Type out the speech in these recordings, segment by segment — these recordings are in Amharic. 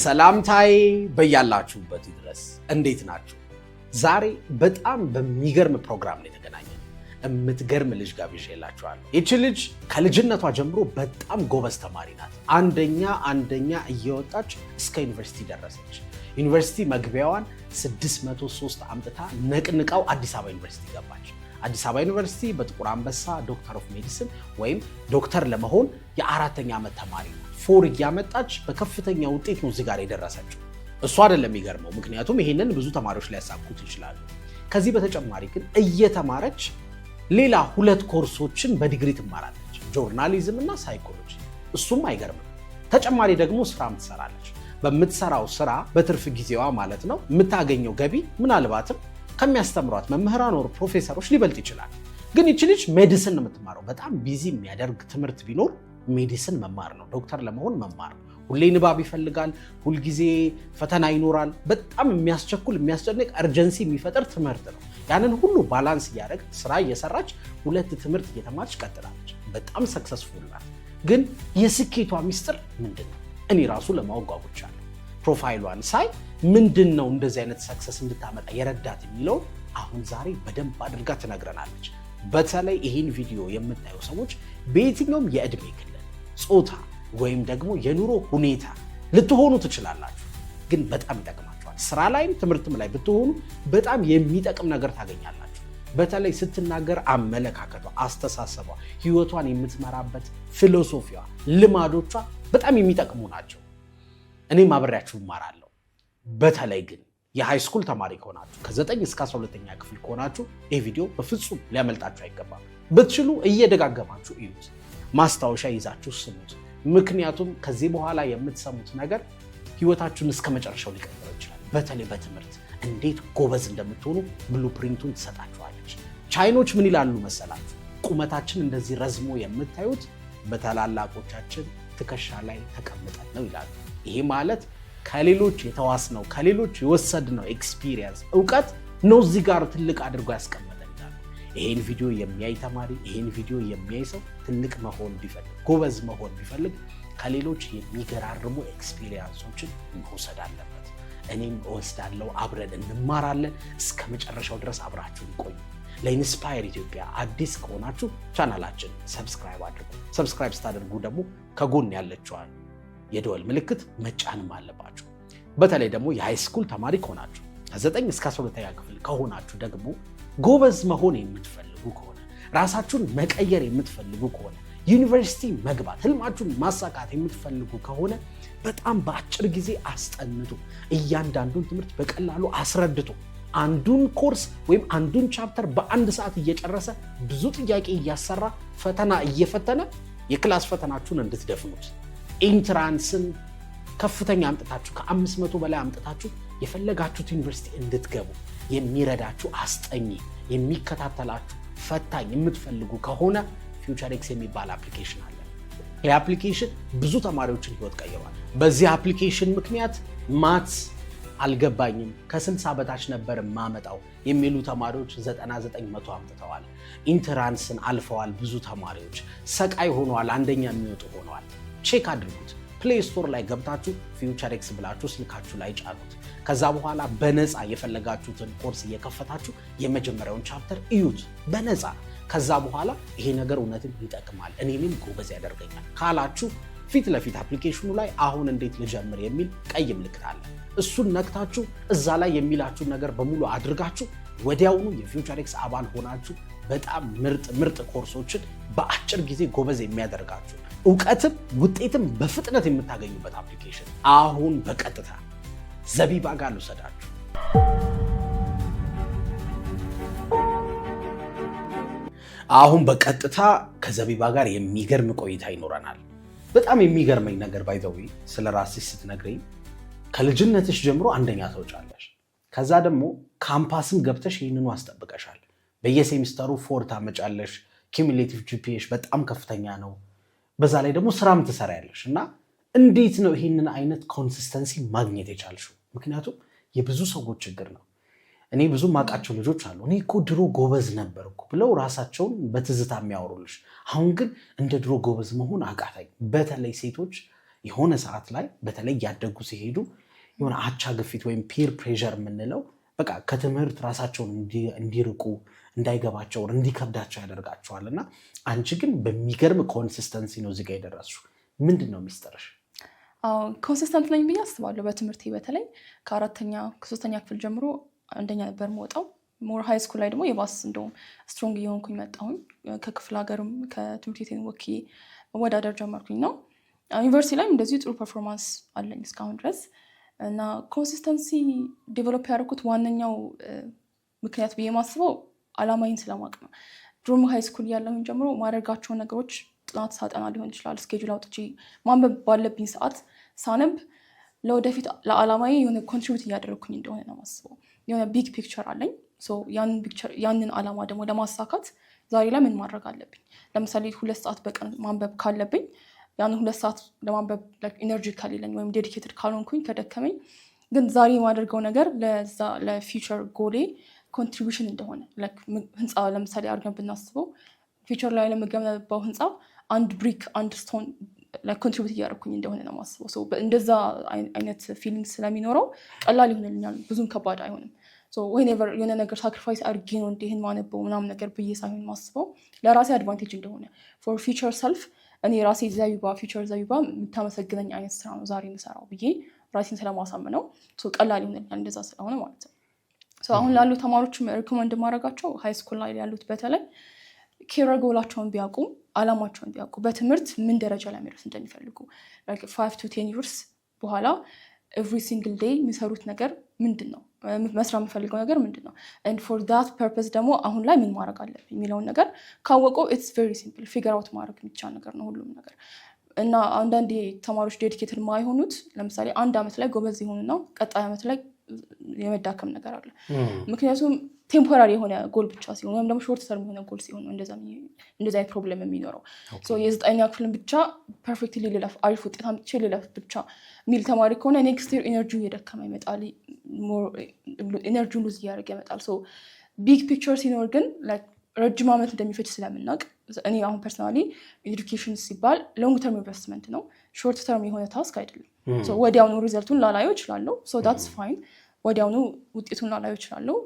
ሰላምታዬ በያላችሁበት ይድረስ። እንዴት ናችሁ? ዛሬ በጣም በሚገርም ፕሮግራም ነው የተገናኘነው። የምትገርም ልጅ ጋብዤላችኋለሁ። ይቺ ልጅ ከልጅነቷ ጀምሮ በጣም ጎበዝ ተማሪ ናት። አንደኛ አንደኛ እየወጣች እስከ ዩኒቨርሲቲ ደረሰች። ዩኒቨርሲቲ መግቢያዋን 603 አምጥታ ነቅንቃው አዲስ አበባ ዩኒቨርሲቲ ገባች። አዲስ አበባ ዩኒቨርሲቲ በጥቁር አንበሳ Doctor of Medicine ወይም ዶክተር ለመሆን የአራተኛ ዓመት ተማሪ ናት። Four እያመጣች በከፍተኛ ውጤት ነው እዚህ ጋር የደረሰችው። እሱ አይደለም የሚገርመው፣ ምክንያቱም ይሄንን ብዙ ተማሪዎች ሊያሳኩት ይችላሉ። ከዚህ በተጨማሪ ግን እየተማረች ሌላ ሁለት ኮርሶችን በዲግሪ ትማራለች፣ Journalism እና psychology። እሱም አይገርምም። ተጨማሪ ደግሞ ስራም ትሰራለች። በምትሰራው ስራ በትርፍ ጊዜዋ ማለት ነው የምታገኘው ገቢ ምናልባትም ከሚያስተምሯት መምህራን or ፕሮፌሰሮች ሊበልጥ ይችላል። ግን ይቺ ልጅ medicine ነው የምትማረው። በጣም busy የሚያደርግ ትምህርት ቢኖር medicine መማር ነው፣ ዶክተር ለመሆን መማር ነው። ሁሌ ንባብ ይፈልጋል። ሁልጊዜ ፈተና ይኖራል። በጣም የሚያስቸኩል፣ የሚያስጨንቅ፣ urgency የሚፈጥር ትምህርት ነው። ያንን ሁሉ balance እያደረገች፣ ስራ እየሰራች፣ ሁለት ትምህርት እየተማረች ቀጥላለች። በጣም successful ናት። ግን የስኬቷ ሚስጥር ምንድን ነው? እኔ ራሱ ለማወቅ ጓጉቻለሁ። Profile ሏን ሳይ ምንድን ነው እንደዚህ አይነት success እንድታመጣ የረዳት የሚለውን አሁን ዛሬ በደንብ አድርጋ ትነግረናለች። በተለይ ይህን ቪዲዮ የምታዩ ሰዎች በየትኛውም የዕድሜ ክልል፣ ጾታ ወይም ደግሞ የኑሮ ሁኔታ ልትሆኑ ትችላላችሁ፣ ግን በጣም ይጠቅማችኋል። ስራ ላይም ትምህርትም ላይ ብትሆኑ በጣም የሚጠቅም ነገር ታገኛላችሁ። በተለይ ስትናገር አመለካከቷ፣ አስተሳሰቧ፣ ህይወቷን የምትመራበት philosophy ዋ፣ ልማዶቿ በጣም የሚጠቅሙ ናቸው። እኔም አብሬያችሁ እማራለሁ። በተለይ ግን የ high school ተማሪ ከሆናችሁ፣ ከ9 እስከ 12ኛ ክፍል ከሆናችሁ ይህ ቪዲዮ በፍጹም ሊያመልጣችሁ አይገባም። ብትችሉ እየደጋገማችሁ እዩት፣ ማስታወሻ ይዛችሁ ስሙት። ምክንያቱም ከዚህ በኋላ የምትሰሙት ነገር ህይወታችሁን እስከ መጨረሻው ሊቀይረው ይችላል። በተለይ በትምህርት እንዴት ጎበዝ እንደምትሆኑ blueprint ኡን ትሰጣችኋለች። ቻይኖች ምን ይላሉ መሰላችሁ? ቁመታችን እንደዚህ ረዝሞ የምታዩት በታላላቆቻችን ትከሻ ላይ ተቀምጠን ነው ይላሉ። ይሄ ማለት ከሌሎች የተዋስነው፣ ከሌሎች የወሰድነው experience፣ እውቀት ነው እዚህ ጋር ትልቅ አድርጎ ያስቀመጠን ይላሉ። ይሄን ቪዲዮ የሚያይ ተማሪ፣ ይሄን ቪዲዮ የሚያይ ሰው ትልቅ መሆን ቢፈልግ፣ ጎበዝ መሆን ቢፈልግ ከሌሎች የሚገራርሙ experience ኦችን መውሰድ አለበት። እኔም እወስዳለሁ፣ አብረን እንማራለን። እስከ መጨረሻው ድረስ አብራችሁን ቆዩ። ለ Inspire ኢትዮጵያ አዲስ ከሆናችሁ ቻናላችን subscribe አድርጉ። Subscribe ስታደርጉ ደግሞ ከጎን ያለችዋን የደወል ምልክት መጫንም አለባችሁ። በተለይ ደግሞ የ high school ተማሪ ከሆናችሁ፣ ከ9 እስከ 12ኛ ክፍል ከሆናችሁ ደግሞ ጎበዝ መሆን የምትፈልጉ ከሆነ፣ ራሳችሁን መቀየር የምትፈልጉ ከሆነ፣ ዩኒቨርሲቲ መግባት ህልማችሁን ማሳካት የምትፈልጉ ከሆነ በጣም በአጭር ጊዜ አስጠንቶ፣ እያንዳንዱን ትምህርት በቀላሉ አስረድቶ፣ አንዱን ኮርስ ወይም አንዱን chapter በአንድ ሰዓት እየጨረሰ፣ ብዙ ጥያቄ እያሰራ፣ ፈተና እየፈተነ የ class ፈተናችሁን እንድትደፍኑት፣ entrance ን ከፍተኛ አምጥታችሁ፣ ከ500 በላይ አምጥታችሁ የፈለጋችሁት ዩኒቨርሲቲ እንድትገቡ የሚረዳችሁ አስጠኚ፣ የሚከታተላችሁ ፈታኝ የምትፈልጉ ከሆነ Future X የሚባል application አለ። ይህ application ብዙ ተማሪዎችን ህይወት ቀይሯል። በዚህ application ምክንያት maths አልገባኝም፣ ከ60 በታች ነበር ማመጣው የሚሉ ተማሪዎች 99 መቶ አምጥተዋል። Entrance ን አልፈዋል። ብዙ ተማሪዎች ሰቃይ ሆነዋል፣ አንደኛ የሚወጡ ሆነዋል። Check አድርጉት። Play Store ላይ ገብታችሁ Future X ብላችሁ ስልካችሁ ላይ ጫኑት። ከዛ በኋላ በነፃ የፈለጋችሁትን ኮርስ እየከፈታችሁ የመጀመሪያውን chapter እዩት በነፃ። ከዛ በኋላ ይሄ ነገር እውነትም ይጠቅማል፣ እኔንም ጎበዝ ያደርገኛል ካላችሁ ፊት ለፊት application ኑ ላይ አሁን እንዴት ልጀምር የሚል ቀይ ምልክት አለ። እሱን ነክታችሁ እዛ ላይ የሚላችሁን ነገር በሙሉ አድርጋችሁ ወዲያውኑ የ Future X አባል ሆናችሁ በጣም ምርጥ ምርጥ ኮርሶችን፣ በአጭር ጊዜ ጎበዝ የሚያደርጋችሁ እውቀትም ውጤትም በፍጥነት የምታገኙበት application። አሁን በቀጥታ ዘቢባ ጋር ልውሰዳችሁ። አሁን በቀጥታ ከዘቢባ ጋር የሚገርም ቆይታ ይኖረናል። በጣም የሚገርመኝ ነገር by the way ስለ ራስሽ ስትነግረኝ ከልጅነትሽ ጀምሮ አንደኛ ትወጫለሽ። ከዛ ደግሞ ካምፓስም ገብተሽ ይህንኑ አስጠብቀሻል። በየ semester ሩ four ታመጫለሽ። Cumulative GPA ሽ በጣም ከፍተኛ ነው። በዛ ላይ ደግሞ ስራም ትሰሪያለሽ እና እንዴት ነው ይህንን አይነት consistency ማግኘት የቻልሽው? ምክንያቱም የብዙ ሰዎች ችግር ነው። እኔ ብዙ ማውቃቸው ልጆች አሉ። እኔ እኮ ድሮ ጎበዝ ነበርኩ ብለው ራሳቸውን በትዝታ የሚያወሩልሽ። አሁን ግን እንደ ድሮ ጎበዝ መሆን አቃተኝ። በተለይ ሴቶች የሆነ ሰዓት ላይ በተለይ እያደጉ ሲሄዱ የሆነ አቻ ግፊት ወይም peer pressure የምንለው በቃ ከትምህርት ራሳቸውን እንዲርቁ፣ እንዳይገባቸው፣ እንዲከብዳቸው ያደርጋቸዋል። እና አንቺ ግን በሚገርም consistency ነው እዚጋ የደረስሽው። ምንድን ነው ሚስጥርሽ? Consistent ነኝ ብዬ አስባለሁ። በትምህርቴ በተለይ ከአራተኛ ከሶስተኛ ክፍል ጀምሮ አንደኛ ነበር የምወጣው። More high school ላይ ደግሞ የባስ እንደውም strong እየሆንኩኝ መጣሁኝ። ከክፍለ ሀገርም ከትምህርት ቤቴን ወክዬ መወዳደር ጀመርኩኝ ነው። ዩኒቨርሲቲ ላይም እንደዚሁ ጥሩ performance አለኝ እስካሁን ድረስ። እና consistency develop ያደረኩት ዋነኛው ምክንያት ብዬ ማስበው አላማዬን ስለማቅ ነው። ድሮም high school እያለሁኝ ጀምሮ ማደርጋቸውን ነገሮች፣ ጥናት ሳጠና ሊሆን ይችላል፣ schedule አውጥቼ ማንበብ ባለብኝ ሰዓት ሳነብ ለወደፊት ለአላማዬ የሆነ contribute እያደረግኩኝ እንደሆነ ነው የማስበው። የሆነ big picture አለኝ። ያንን አላማ ደግሞ ለማሳካት ዛሬ ላይ ምን ማድረግ አለብኝ? ለምሳሌ 2 ሰዓት በቀን ማንበብ ካለብኝ፣ ያንን 2 ሰዓት ለማንበብ energy ከሌለኝ ወይም dedicated ካልሆንኩኝ፣ ከደከመኝ ግን ዛሬ የማደርገው ነገር ለዛ ለ future goal ኤ contribution እንደሆነ፣ ህንፃ ለምሳሌ አድርገን ብናስበው future ላይ ለምገነባው ህንፃ አንድ brick፣ አንድ stone contribute እያደረኩኝ እንደሆነ ነው የማስበው። እንደዛ አይነት feeling ስለሚኖረው ቀላል ይሆንልኛል፣ ብዙም ከባድ አይሆንም። Whenever የሆነ ነገር sacrifice አድርጌ ነው እንዲህን ማነበው ምናምን ነገር ብዬ ሳይሆን ማስበው ለራሴ advantage እንደሆነ፣ for future self፣ እኔ ራሴ ዘቢባ፣ future ዘቢባ የምታመሰግነኝ አይነት ስራ ነው ዛሬ የምሰራው ብዬ ራሴን ስለማሳምነው ቀላል ይሆንልኛል እንደዛ ስለሆነ ማለት ነው። አሁን ላሉ ተማሪዎች recommend የማደርጋቸው፣ high school ላይ ያሉት በተለይ፣ career goal ኣቸውን ቢያውቁ፣ አላማቸውን ቢያውቁ፣ በትምህርት ምን ደረጃ ላይ መድረስ እንደሚፈልጉ፣ 5 to 10 years በኋላ every single day የሚሰሩት ነገር ምንድን ነው፣ መስራት የምፈልገው ነገር ምንድን ነው፣ and for that purpose ደግሞ አሁን ላይ ምን ማድረግ አለብኝ የሚለውን ነገር ካወቀው it's very simple፣ figure out ማድረግ የሚቻል ነገር ነው ሁሉም ነገር። እና አንዳንዴ ተማሪዎች dedicated ማይሆኑት ለምሳሌ አንድ ዓመት ላይ ጎበዝ የሆኑና ቀጣይ ዓመት ላይ የመዳከም ነገር አለ። ምክንያቱም temporary የሆነ ጎል ብቻ ሲሆን ወይም ደግሞ short term የሆነ ጎል ሲሆን እንደዚ አይነት problem የሚኖረው። የዘጠነኛ ክፍልን ብቻ perfectly ልለፍ፣ አሪፍ ውጤት አምጥቼ ልለፍ ብቻ የሚል ተማሪ ከሆነ next year energy ው እየደከመ ይመጣል፣ energy ውን lose እያደረገ ይመጣል። Big picture ሲኖር ግን ረጅም ዓመት እንደሚፈጅ ስለምናውቅ፣ እኔ አሁን personally education ሲባል long term investment ነው፣ short term የሆነ task አይደለም። ወዲያውኑ result ኡን ላላየው እችላለሁ። That's fine። ወዲያውኑ ውጤቱን ላላየው እችላለሁ።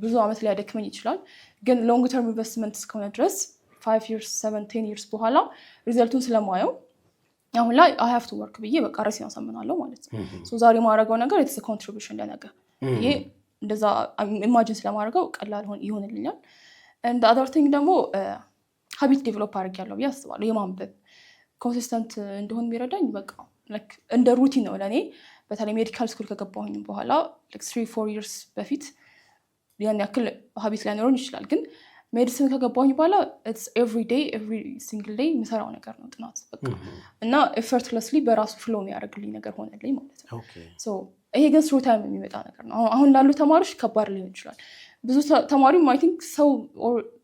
ብዙ ዓመት ሊያደክመኝ ይችላል። ግን long term investment እስከሆነ ድረስ 5 years፣ 7፣ 10 years በኋላ result ኡን ስለማየው አሁን ላይ I have to work ብዬ በቃ ራሴን አሳምናለሁ ማለት ነው። ዛሬ የማደርገው ነገር it's contribution ለነገ ብዬ እንደዛ imagine ስለማደርገው ቀላል ይሆንልኛል። And other thing ደግሞ habit develop አድርጌያለሁ ብዬ አስባለሁ። የማንበብ consistent እንደሆን የሚረዳኝ በቃ እንደ routine ነው ለእኔ። በተለይ medical school ከገባሁኝ በኋላ፣ 3-4 years በፊት ያን ያክል habit ላይኖረኝ ይችላል። ግን medicine ከገባሁኝ በኋላ every day፣ every single day የምሰራው ነገር ነው ጥናት በቃ። እና effortlessly በራሱ flow የሚያደርግልኝ ነገር ሆነልኝ ማለት ነው። ይሄ ግን through time የሚመጣ ነገር ነው። አሁን ላሉ ተማሪዎች ከባድ ሊሆን ይችላል። ብዙ ተማሪም I think ሰው፣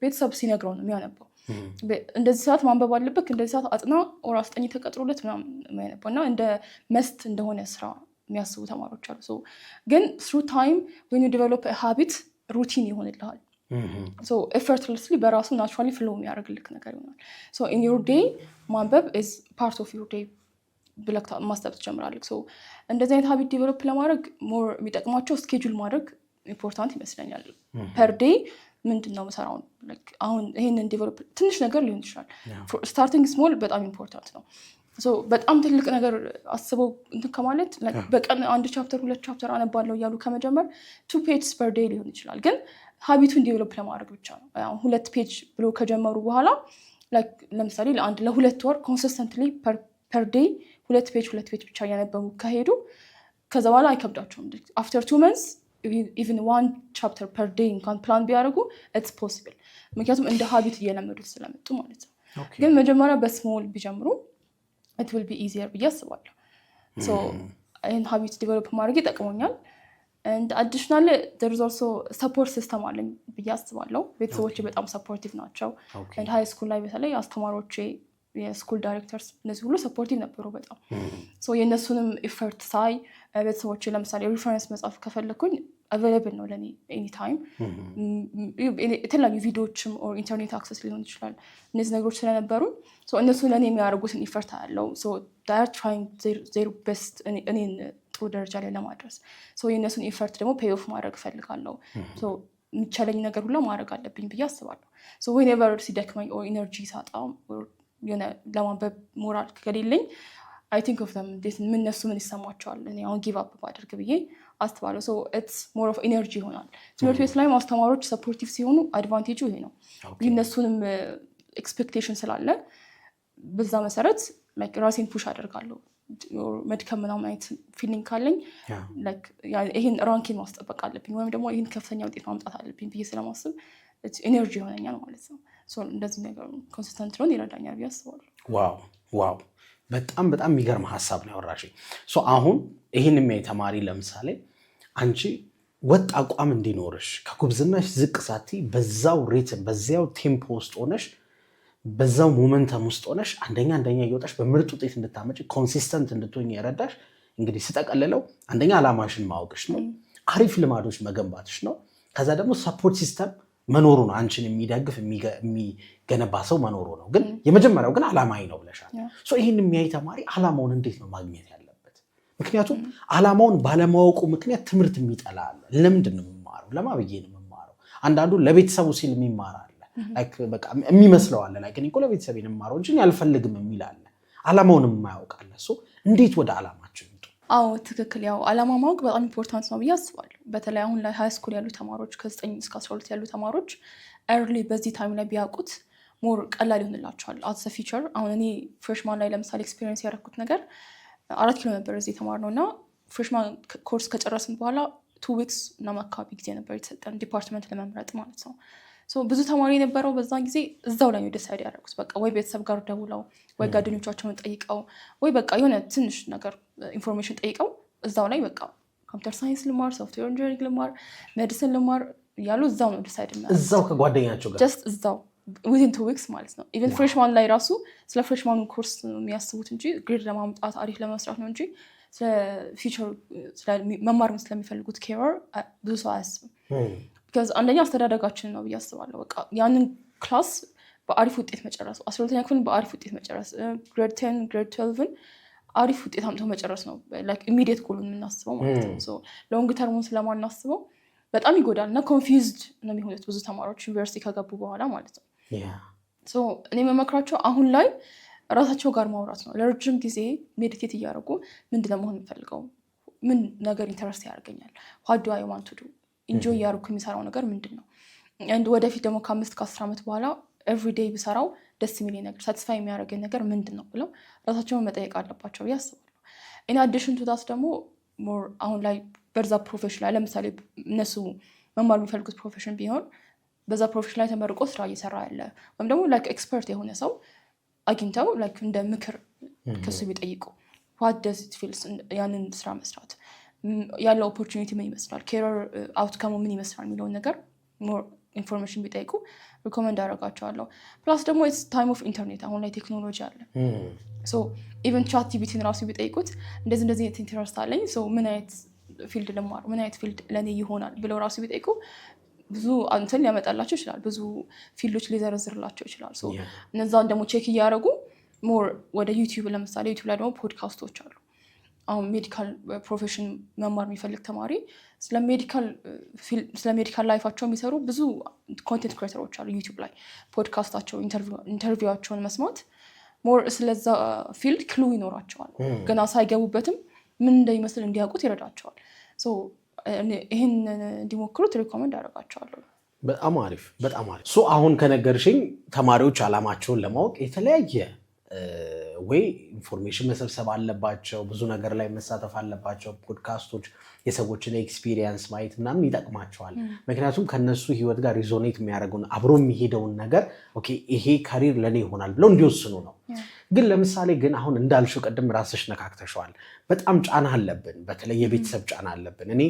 ቤተሰብ ሲነግረው ነው የሚያነበው። እንደዚህ ሰዓት ማንበብ አለብህ፣ እንደዚህ ሰዓት አጥና፣ or አስጠኝ ተቀጥሮለት ምናምን የሚያነበው እና እንደ must እንደሆነ ስራ የሚያስቡ ተማሪዎች አሉ። ግን through time when you develop habit routine ይሆንልሃል። Effortlessly በራሱ naturally flow የሚያደርግልክ ነገር ይሆናል። In your day ማንበብ is part of your day ብለህ ማሰብ ትጀምራለህ። እንደዚህ አይነት habit develop ለማድረግ more የሚጠቅማቸው schedule ማድረግ important ይመስለኛል። Per day ምንድን ነው የምሰራው? አሁን ይሄንን develop፣ ትንሽ ነገር ሊሆን ይችላል። Starting small በጣም important ነው። በጣም ትልቅ ነገር አስበው እንትን ከማለት፣ በቀን አንድ chapter፣ ሁለት chapter አነባለሁ እያሉ ከመጀመር two pages per day ሊሆን ይችላል። ግን habit ኡን develop ለማድረግ ብቻ ነው። ሁለት page ብሎ ከጀመሩ በኋላ ለምሳሌ ለአንድ ለ2 ወር consistently per day ሁለት page፣ ሁለት page ብቻ እያነበቡ ከሄዱ ከዛ በኋላ አይከብዳቸውም። After 2 months even one chapter per day እንኳን ፕላን ቢያደርጉ it's possible። ምክንያቱም እንደ habit እየለመዱት ስለመጡ ማለት ነው። ግን መጀመሪያ በ small ቢጀምሩ it will be easier ብዬ አስባለሁ። ይህን habit develop ማድረግ ይጠቅሞኛል። And additional there is also support system አለኝ ብዬ አስባለሁ። ቤተሰቦቼ በጣም supportive ናቸው። High school ላይ በተለይ አስተማሪዎቼ፣ የ school directors፣ እነዚህ ሁሉ supportive ነበሩ በጣም። የእነሱንም effort ሳይ ቤተሰቦች ለምሳሌ reference መጻፍ ከፈለግኩኝ available ነው ለእኔ anytime። የተለያዩ ቪዲዮዎችም or internet access ሊሆን ይችላል። እነዚህ ነገሮች ስለነበሩ እነሱ ለእኔ የሚያደርጉትን effort አያለው፣ trying their best እኔን ጥሩ ደረጃ ላይ ለማድረስ። የእነሱን effort ደግሞ pay off ማድረግ እፈልጋለሁ። የሚቻለኝ ነገር ሁላ ማድረግ አለብኝ ብዬ አስባለሁ። Whenever ሲደክመኝ or energy ሳጣ፣ የሆነ ለማንበብ ሞራል ከሌለኝ I think of them፣ እንዴት እነሱ ምን ይሰማቸዋል እኔ አሁን give up ባደርግ ብዬ አስባለሁ። So it's more of energy ይሆናል። ትምህርት ቤት ላይ አስተማሪዎች supportive ሲሆኑ advantage ኡ ይሄ ነው። የእነሱንም expectation ስላለ በዛ መሰረት ራሴን push አደርጋለሁ። መድከም ምናምን አይነት feeling ካለኝ ይህን rank ኤን ማስጠበቅ አለብኝ ወይም ደግሞ ይህን ከፍተኛ ውጤት ማምጣት አለብኝ ብዬ ስለማስብ energy ይሆነኛል ማለት ነው። እንደዚህ ነገር consistent ልሆን ይረዳኛል ብዬ አስባለሁ። Wow፣ በጣም በጣም የሚገርም ሀሳብ ነው ያወራሽኝ። አሁን ይህን የሚያይ ተማሪ ለምሳሌ አንቺ ወጥ አቋም እንዲኖርሽ፣ ከጉብዝናሽ ዝቅ ሳትይ በዛው rhythm፣ በዚያው tempo ውስጥ ሆነሽ፣ በዛው momentum ውስጥ ሆነሽ አንደኛ አንደኛ እየወጣሽ በምርጥ ውጤት እንድታመጪ፣ consistent እንድትሆኝ የረዳሽ እንግዲህ ስጠቀልለው አንደኛ ዓላማሽን ማወቅሽ ነው፣ አሪፍ ልማዶች መገንባትሽ ነው። ከዛ ደግሞ support system መኖሩ ነው፣ አንቺን የሚደግፍ የሚገነባ ሰው መኖሩ ነው። ግን የመጀመሪያው ግን ዓላማዬ ነው ብለሻል። ይህን የሚያይ ተማሪ ዓላማውን እንዴት ነው ማግኘት ያለበት? ምክንያቱም ዓላማውን ባለማወቁ ምክንያት ትምህርት የሚጠላ አለ። ለምንድን ነው የምማረው? ለማ ብዬ ነው የምማረው? አንዳንዱ ለቤተሰቡ ሲል የሚማር አለ፣ በቃ የሚመስለው አለ። Like እኔ እኮ ለቤተሰቤ ነው የምማረው እንጂ አልፈልግም የሚል አለ። ዓላማውን የማያውቅ አለ። እንዴት ወደ ዓላማቸው ይምጡ? አዎ ትክክል። ያው ዓላማ ማወቅ በጣም important ነው ብዬ አስባለሁ። በተለይ አሁን ላይ high school ያሉ ተማሪዎች፣ ከ9 እስከ 12 ያሉ ተማሪዎች early በዚህ time ላይ ቢያውቁት more ቀላል ይሆንላቸዋል። At the future አሁን እኔ freshman ላይ ለምሳሌ experience ያደረኩት ነገር አራት ኪሎ ነበር እዚህ የተማርነው እና freshman course ከጨረስን በኋላ 2 weeks ምናምን አካባቢ ጊዜ ነበር የተሰጠን department ለመምረጥ ማለት ነው። ብዙ ተማሪ የነበረው በዛን ጊዜ እዛው ላይ ነው decide ያደረጉት። በቃ ወይ ቤተሰብ ጋር ደውለው ወይ ጓደኞቻቸውን ጠይቀው ወይ በቃ የሆነ ትንሽ ነገር information ጠይቀው እዛው ላይ በቃ computer science ልማር፣ software engineering ልማር፣ medicine ልማር እያሉ እዛው ነው decide የሚያደርጉት። እዛው ከጓደኛቸው ጋር? Just እዛው within 2 weeks ማለት ነው። Even freshman ላይ ራሱ ስለ freshman ኡ course ነው የሚያስቡት እንጂ grade ለማምጣት አሪፍ ለመስራት ነው እንጂ ስለ future መማር ስለሚፈልጉት career ብዙ ሰው አያስብም። Because አንደኛ አስተዳደጋችን ነው ብዬ አስባለሁ። በቃ ያንን class በአሪፍ ውጤት መጨረስ፣ 12ኛ ክፍልን በአሪፍ ውጤት መጨረስ፣ grade 10፣ grade 12 ን አሪፍ ውጤት አምጥቶ መጨረስ ነው immediate goal ኡን የምናስበው ማለት ነው። Long term ኡን ስለማናስበው በጣም ይጎዳል እና confused ነው የሚሆኑት ብዙ ተማሪዎች ዩኒቨርሲቲ ከገቡ በኋላ ማለት ነው። እኔ የምመክራቸው አሁን ላይ ራሳቸው ጋር ማውራት ነው። ለረጅም ጊዜ meditate እያደረጉ ምንድን ነው መሆን የምፈልገው፣ ምን ነገር interest ያደርገኛል፣ what do I want to do፣ enjoy እያደረኩ የሚሰራው ነገር ምንድን ነው፣ and ወደፊት ደግሞ ከ5 ከ10 ዓመት በኋላ everyday ብሰራው ደስ የሚለኝ ነገር፣ satisfy የሚያደርገኝ ነገር ምንድን ነው ብለው ራሳቸውን መጠየቅ አለባቸው ብዬ አስባለሁ። In addition to that ደግሞ more አሁን ላይ በዛ profession ላይ፣ ለምሳሌ እነሱ መማር የሚፈልጉት profession ቢሆን፣ በዛ profession ላይ ተመርቆ ስራ እየሰራ ያለ ወይም ደግሞ like expert የሆነ ሰው አግኝተው like እንደ ምክር ከሱ ቢጠይቁ፣ what does it feels ያንን ስራ መስራት፣ ያለው opportunity ምን ይመስላል፣ career outcome ኡ ምን ይመስላል የሚለውን ነገር more information ቢጠይቁ recommend አደርጋቸዋለሁ። Plus ደግሞ time of internet፣ አሁን ላይ ቴክኖሎጂ አለ። Even ChatGPT ን ራሱ ቢጠይቁት እንደዚህ እንደዚህ አይነት interest አለኝ፣ ምን አይነት field ልማር፣ ምን አይነት field ለእኔ ይሆናል ብለው ራሱ ቢጠይቁ ብዙ እንትን ሊያመጣላቸው ይችላል። ብዙ field ኦች ሊዘረዝርላቸው ይችላል። እነዛን ደግሞ check እያደረጉ more ወደ YouTube፣ ለምሳሌ YouTube ላይ ደግሞ ፖድካስቶች አሉ። አሁን medical profession መማር የሚፈልግ ተማሪ ስለ medical life ኣቸው የሚሰሩ ብዙ content creator ኦች አሉ YouTube ላይ። ፖድካስታቸው፣ interview ኣቸውን መስማት more ስለዛ field clue ይኖራቸዋል። ገና ሳይገቡበትም ምን እንደሚመስል እንዲያውቁት ይረዳቸዋል። ይህን እንዲሞክሩት recommend አደርጋቸዋለሁ። በጣም አሪፍ፣ በጣም አሪፍ። So አሁን ከነገርሽኝ ተማሪዎች ዓላማቸውን ለማወቅ የተለያየ ወይ information መሰብሰብ አለባቸው፣ ብዙ ነገር ላይ መሳተፍ አለባቸው። ፖድካስቶች፣ የሰዎችን experience ማየት ምናምን ይጠቅማቸዋል። ምክንያቱም ከነሱ ህይወት ጋር resonate የሚያደርገውን፣ አብሮ የሚሄደውን ነገር okay ይሄ career ለእኔ ይሆናል ብለው እንዲወስኑ ነው። ግን ለምሳሌ ግን አሁን እንዳልሽው ቅድም ራስሽ ነካክተሸዋል። በጣም ጫና አለብን፣ በተለይ የቤተሰብ ጫና አለብን። እኔ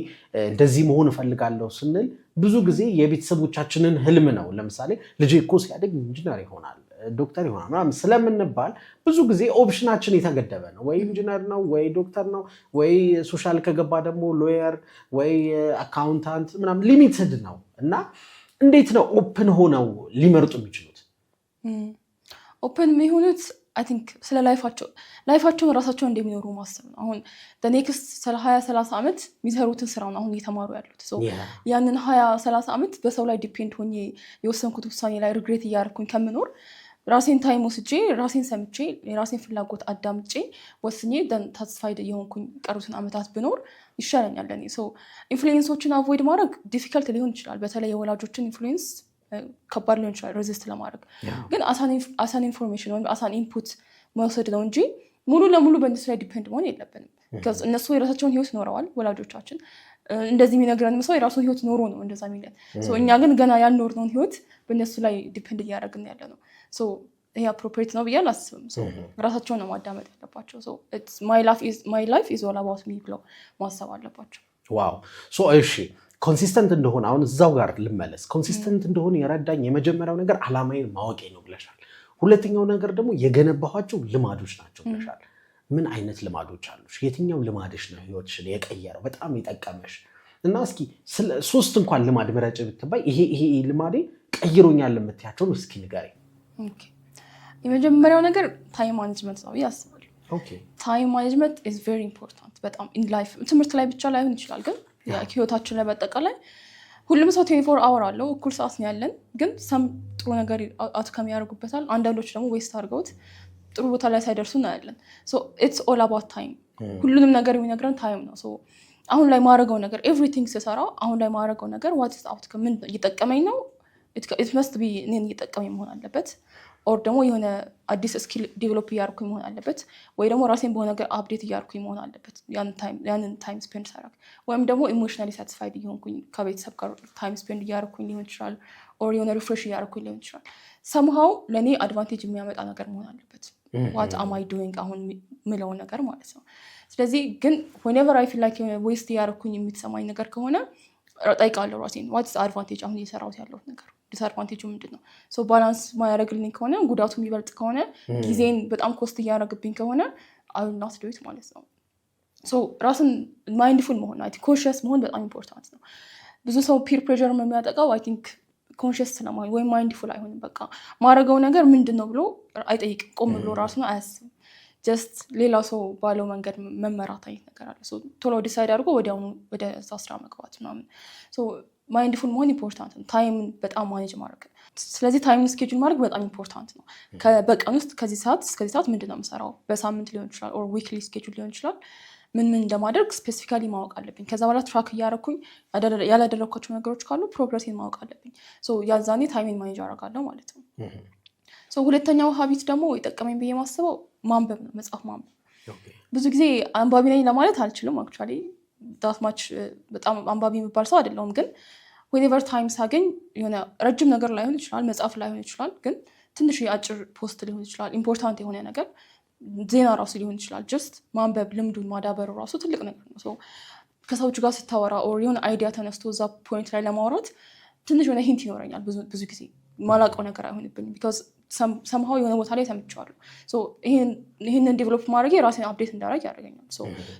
እንደዚህ መሆን እፈልጋለሁ ስንል ብዙ ጊዜ የቤተሰቦቻችንን ህልም ነው። ለምሳሌ ልጄ እኮ ሲያድግ ኢንጂነር ይሆናል ዶክተር ይሆናል ምናምን ስለምንባል ብዙ ጊዜ option ኣችን የተገደበ ነው። ወይ ኢንጂነር ነው፣ ወይ ዶክተር ነው፣ ወይ social ከገባ ደግሞ lawyer ወይ accountant ምናምን limited ነው። እና እንዴት ነው open ሆነው ሊመርጡ የሚችሉት? Open የሚሆኑት I think ስለ life ኣቸውን ራሳቸው እንደሚኖሩ ማሰብ ነው። አሁን next 20-30 ዓመት የሚሰሩትን ስራ ነው አሁን እየተማሩ ያሉት። ያንን 20-30 ዓመት በሰው ላይ depend ሆኜ የወሰንኩት ውሳኔ ላይ regret እያደረኩኝ ከምኖር ራሴን time ወስጄ፣ ራሴን ሰምቼ፣ የራሴን ፍላጎት አዳምጬ፣ ወስኜ፣ satisfied እየሆንኩኝ ቀሩትን ዓመታት ብኖር ይሻለኛል ለእኔ። Influence ኦችን avoid ማድረግ difficult ሊሆን ይችላል። በተለይ የወላጆችን influence ከባድ ሊሆን ይችላል resist ለማድረግ። ግን as an information ወይም as an input መውሰድ ነው እንጂ ሙሉ ለሙሉ በእነሱ ላይ depend መሆን የለብንም። እነሱ የራሳቸውን ህይወት ኖረዋል። ወላጆቻችን እንደዚህ የሚነግረንም ሰው የራሱን ህይወት ኖሮ ነው እንደዛ የሚለን። እኛ ግን ገና ያልኖርነውን ህይወት በእነሱ ላይ depend እያደረግን ያለ ነው። ይሄ appropriate ነው ብዬ አላስብም። ራሳቸውን ነው ማዳመጥ ያለባቸው። My life is all about me ብለው ማሰብ አለባቸው። Wow፣ እሺ፣ consistent እንደሆነ አሁን እዛው ጋር ልመለስ። Consistent እንደሆነ የረዳኝ የመጀመሪያው ነገር አላማዬን ማወቄ ነው ብለሻል። ሁለተኛው ነገር ደግሞ የገነባኋቸው ልማዶች ናቸው ብለሻል። ምን አይነት ልማዶች አሉሽ? የትኛው ልማድሽ ነው ህይወትሽን የቀየረው፣ በጣም የጠቀመሽ? እና እስኪ ሶስት እንኳን ልማድ ምረጭ ብትባይ ይሄ ይሄ ልማዴ ቀይሮኛል የምትያቸውን እስኪ ንገሪኝ። የመጀመሪያው ነገር time management ነው ብዬ አስባለሁ። Time management is very important በጣም in life። ትምህርት ላይ ብቻ ላይሆን ይችላል፣ ግን ህይወታችን ላይ በአጠቃላይ ሁሉም ሰው 24 hour አለው፣ እኩል ሰዓት ነው ያለን። ግን some ጥሩ ነገር outcome ያደርጉበታል፣ አንዳንዶች ደግሞ waste አድርገውት ጥሩ ቦታ ላይ ሳይደርሱ እናያለን። It's all about time። ሁሉንም ነገር የሚነግረን time ነው። አሁን ላይ ማድረገው ነገር፣ everything ስሰራ አሁን ላይ ማድረገው ነገር what's outcome፣ ምን እየጠቀመኝ ነው? It must be እኔን እየጠቀመኝ መሆን አለበት። Or ደግሞ የሆነ አዲስ skill develop እያደረኩኝ መሆን አለበት፣ ወይ ደግሞ ራሴን በሆነ ነገር update እያደረኩኝ መሆን አለበት ያንን time spend ሳደርግ። ወይም ደግሞ emotionally satisfied እየሆንኩኝ ከቤተሰብ ጋር time spend እያደረኩኝ ሊሆን ይችላል፣ or የሆነ refresh እያደረኩኝ ሊሆን ይችላል። Somehow ለእኔ advantage የሚያመጣ ነገር መሆን አለበት what am I doing አሁን ምለው ነገር ማለት ነው። ስለዚህ ግን whenever I feel like የሆነ waste እያደረኩኝ የሚሰማኝ ነገር ከሆነ ጠይቃለሁ ራሴን፣ what's advantage አሁን እየሰራሁት ያለሁት ነገር፣ disadvantage ኡ ምንድን ነው? Balance ማያደርግልኝ ከሆነ፣ ጉዳቱ የሚበልጥ ከሆነ፣ ጊዜን በጣም cost እያደረግብኝ ከሆነ I will not do it ማለት ነው። ራስን mindful መሆን፣ conscious መሆን በጣም important ነው። ብዙ ሰው peer pressure የሚያጠቃው I think conscious ስለማይሆን ወይም mindful አይሆንም። በቃ ማድረገው ነገር ምንድን ነው ብሎ አይጠይቅም። ቆም ብሎ ራሱን አያስብም። Just ሌላው ሰው ባለው መንገድ መመራት አይነት ነገር አለ። ቶሎ decide አድርጎ ወዲያውኑ ወደዛ ስራ መግባት ምናምን። Mindful መሆን important ነው። Time ን በጣም manage ማድረግ። ስለዚህ time schedule ማድረግ በጣም important ነው። በቀን ውስጥ ከዚህ ሰዓት እስከዚህ ሰዓት ምንድን ነው የምሰራው? በሳምንት ሊሆን ይችላል or weekly schedule ሊሆን ይችላል። ምን ምን እንደማደርግ specifically ማወቅ አለብኝ። ከዛ በኋላ track እያደረኩኝ ያላደረግኳቸው ነገሮች ካሉ progress ኤን ማወቅ አለብኝ። ያዛኔ time ኤን manage አደርጋለሁ ማለት ነው። ሁለተኛው habit ደግሞ የጠቀመኝ ብዬ ማስበው ማንበብ ነው፣ መጽሐፍ ማንበብ። ብዙ ጊዜ አንባቢ ነኝ ለማለት አልችልም። Actually that much በጣም አንባቢ የሚባል ሰው አይደለሁም። ግን whenever time ሳገኝ የሆነ ረጅም ነገር ላይሆን ይችላል፣ መጽሐፍ ላይሆን ይችላል፣ ግን ትንሽ የአጭር post ሊሆን ይችላል፣ important የሆነ ነገር ዜና ራሱ ሊሆን ይችላል። Just ማንበብ ልምዱን ማዳበሩ ራሱ ትልቅ ነገር ነው። ከሰዎች ጋር ስታወራ or የሆነ idea ተነስቶ እዛ point ላይ ለማውራት ትንሽ የሆነ hint ይኖረኛል። ብዙ ጊዜ ማላውቀው ነገር አይሆንብኝም because somehow የሆነ ቦታ ላይ ሰምቼዋለሁ። ይህንን develop ማድረግ የራሴን update እንዳደረግ ያደርገኛል።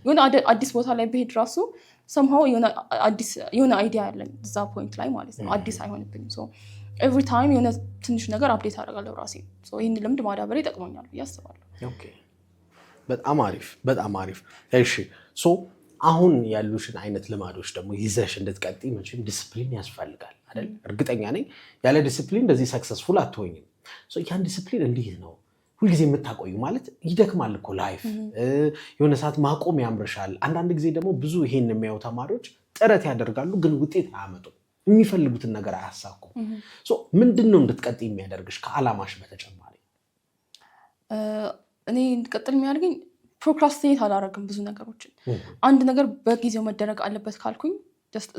የሆነ አዲስ ቦታ ላይ ብሄድ ራሱ somehow የሆነ idea ያለኝ እዛ point ላይ ማለት ነው። አዲስ አይሆንብኝም። Every time የሆነ ትንሽ ነገር update አደርጋለሁ ራሴ። ይህን ልምድ ማዳበር ይጠቅመኛል ብዬ አስባለሁ። በጣም አሪፍ፣ በጣም አሪፍ። እሺ፣ so አሁን ያሉሽን አይነት ልማዶች ደግሞ ይዘሽ እንድትቀጥይ መቼም ዲስፕሊን ያስፈልጋል አይደል? እርግጠኛ ነኝ ያለ ዲስፕሊን እንደዚህ successful አትሆኝም። ያን ዲስፕሊን እንዴት ነው ሁልጊዜ የምታቆዩ? ማለት ይደክማል እኮ life፣ የሆነ ሰዓት ማቆም ያምርሻል። አንዳንድ ጊዜ ደግሞ ብዙ ይሄን የሚያዩ ተማሪዎች ጥረት ያደርጋሉ፣ ግን ውጤት አያመጡም፣ የሚፈልጉትን ነገር አያሳኩም። ምንድን ነው እንድትቀጥይ የሚያደርግሽ ከአላማሽ በተጨማሪ? እኔ እንድቀጥል የሚያደርገኝ procrastinate አላደርግም ብዙ ነገሮችን። አንድ ነገር በጊዜው መደረግ አለበት ካልኩኝ